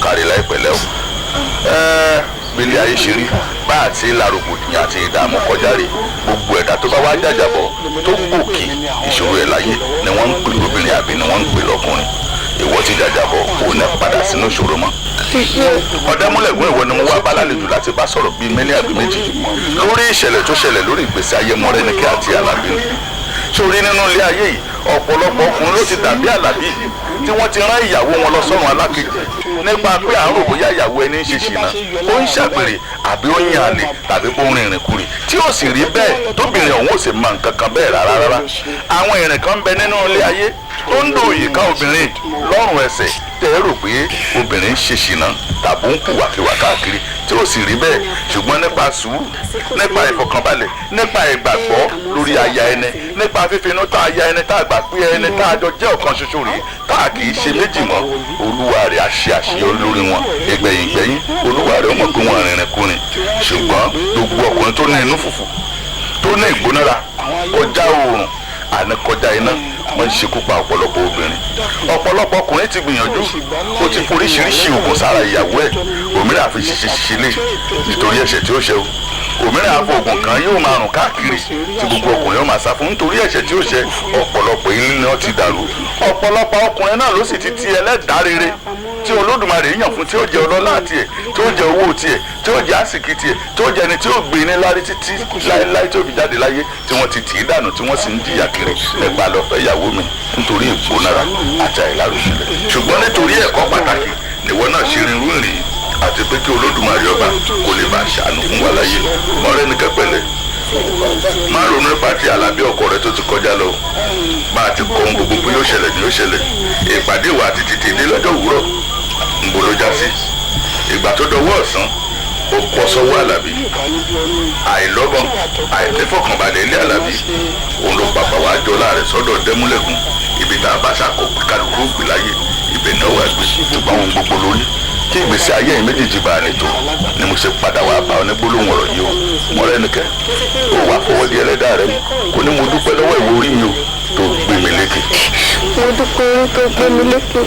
Kárí láì pẹ̀lẹ́ o. Bílẹ̀ ayé ṣe rí bá àti lárògbòdìyàn àti ìdààmú kọjá rè, gbogbo ẹ̀dá tó bá wá jàjàbọ̀ tó gòkè ìṣòro ẹ̀ láyé ni wọ́n ń pè lóbìnrin àbí ni wọ́n ń pè lọ́kùnrin. Ìwọ ti jàjàbọ̀, kò ní padà sínú ìṣòro mọ́. Ọ̀dẹ́múlẹ̀kùn, ìwọ ni mo wá bá lálejò láti bá sọ̀rọ̀ bíi mẹ́lẹ́ àbí méjì lórí ìṣẹ̀lẹ̀ tó ṣẹlẹ̀ lórí ìgbésí ayé Mọ́rẹ́nikẹ́ àti Àlàbí. Sórí nínú ilé ayé yìí, ọ̀pọ̀lọpọ̀ ọkùnrin ló ti dàbí Àlàbí tí wọ́n ti rán ìyàwó wọn lọ sọ́run alákejì nípa pé à ń rò bóyá ìyàwó ẹni ń ṣe ṣìnà, ó ń ṣàgbèrè àbí ó ń yan àlè tàbí ó ń rìnrìn kurì, tí ó sì rí bẹ́ẹ̀ tóbìnrin ọ̀hún ò sì mọ nǹkan kan bẹ́ẹ̀ rárá rárá. Àwọn ìrìn kan ń bẹ nínú ilé ayé tó ń dòòyì ká obìnrin lọ́rùn ẹsẹ̀ tẹ́ ẹ rò pé obìnrin ń ṣe ṣìnà tàbí ń kùwàkiwà káàkiri, tí ó sì rí bẹ́ẹ̀. Ṣùgbọ́n nípa sùúrù, nípa ìfọ̀kànbalẹ̀, nípa ìgbàgbọ́ lórí aya ẹni, nípa fífinú tá aya ẹni tá a gbà pé ẹni tá a jọ jẹ́ ọ̀kan ṣoṣo rèé, tá a kì í ṣe méjì mọ́, olúwa rẹ̀ á ṣe àṣeyọrí lórí wọn. Ìgbẹ̀yìn gbẹ̀yìn olúwa rẹ̀ ó mọ̀ pé wọ́n rìnrìn kùnrin. Ṣùgbọ́n gbogbo ọkùnrin tó ní inú fùfù, tó ní ìgbónára kọjá oòrùn àní kọjá iná, Wọ́n ń ṣekú pa ọ̀pọ̀lọpọ̀ obìnrin. Ọ̀pọ̀lọpọ̀ ọkùnrin ti gbìyànjú, ó ti foríṣiríṣi oògùn sára ìyàwó ẹ̀. Òmíràn àfi ṣiṣẹ́ ṣiṣẹ́ lé nítorí ẹ̀ṣẹ̀ tí ó ṣe o. Òmíràn àfọ oògùn kan yóò máa rùn káàkiri tí gbogbo ọkùnrin yóò máa sá fún nítorí ẹ̀ṣẹ̀ tí ó ṣe. Ọ̀pọ̀lọpọ̀ ilé náà ti dàrú. Ọ̀pọ̀lọpọ̀ ọkùnrin náà ló sì ti ti ẹlẹ́dàá rere tí Olódùmarè yàn fún, tí ó jẹ ọlọ́lá tiẹ̀, tí ó jẹ owó tiẹ̀, tí ó jẹ àsìkí tiẹ̀, tí ó jẹ ẹni tí ó gbé ní lárí títí láéláé tí ó fi jáde láyé, tí wọ́n ti tì í dànù, tí wọ́n sì ń jìyà kiri nípa lọ fẹ́ ìyàwó mi nítorí ìgbónára àti àìláròjinlẹ̀. Ṣùgbọ́n nítorí ẹ̀kọ́ pàtàkì nìwọ náà ṣe rin rúrìn, àti pé kí Olódùmarè ọba kó lè bá ṣàánú fún wa láyé. Mọ́rẹ́nikẹ́, pẹ̀lẹ́. Má ronú nípa ti Àlàbí ọkọ rẹ tó ti kọjá lọ. Bá a ti kọ ohun gbogbo pé yóò ṣẹlẹ̀ ni yóò ṣẹlẹ̀. Ìpàdé wa àti tètè dé lọ́jọ́ òwúrọ̀ ń bolo já sí. Ìgbà tó dọwọ́ ọ̀sán, ó kọ́ sọ́wọ́ Àlàbí. Àìlọ́gbọ̀n, àìnífọ̀kànbalẹ̀ ilé Àlàbí òun ló pàpà wá jọ láàrẹ̀ sọ́dọ̀ Dẹ́múlẹ̀kùn. Ibi tá a bá ṣàkó kálukú gbè láyé, ibẹ̀ náà wà gbé. Ṣùgbọ́n ohun gbogbo lórí kí ìgbésí ayé yìí méjèèjì bá a lè tó ni mo ṣe padà wá bá ọ ní gbólóhùn ọ̀rọ̀ yìí o. Mọ́rẹ́nikẹ́, ó wàá fọwọ́ di ẹlẹ́dàá rẹ mú kó ní mo dúpẹ́ lọ́wọ́ ìwé orí mi o tó gbé mi lékè. Mo dúpẹ́ orí tó gbé mi lékè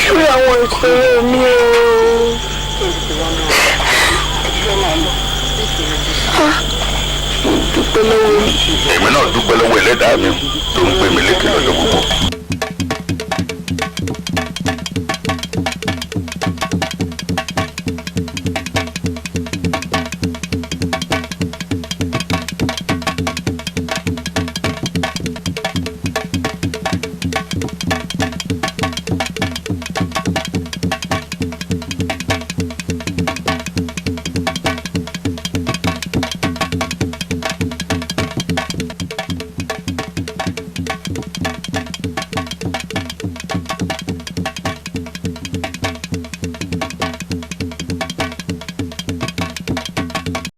lórí àwọn ìṣòro mi o. Ah, mo dúpẹ́ lọ́wọ́. Èmi náà dúpẹ́ lọ́wọ́ ẹlẹ́dàá mi tó ń gbé mi lékè.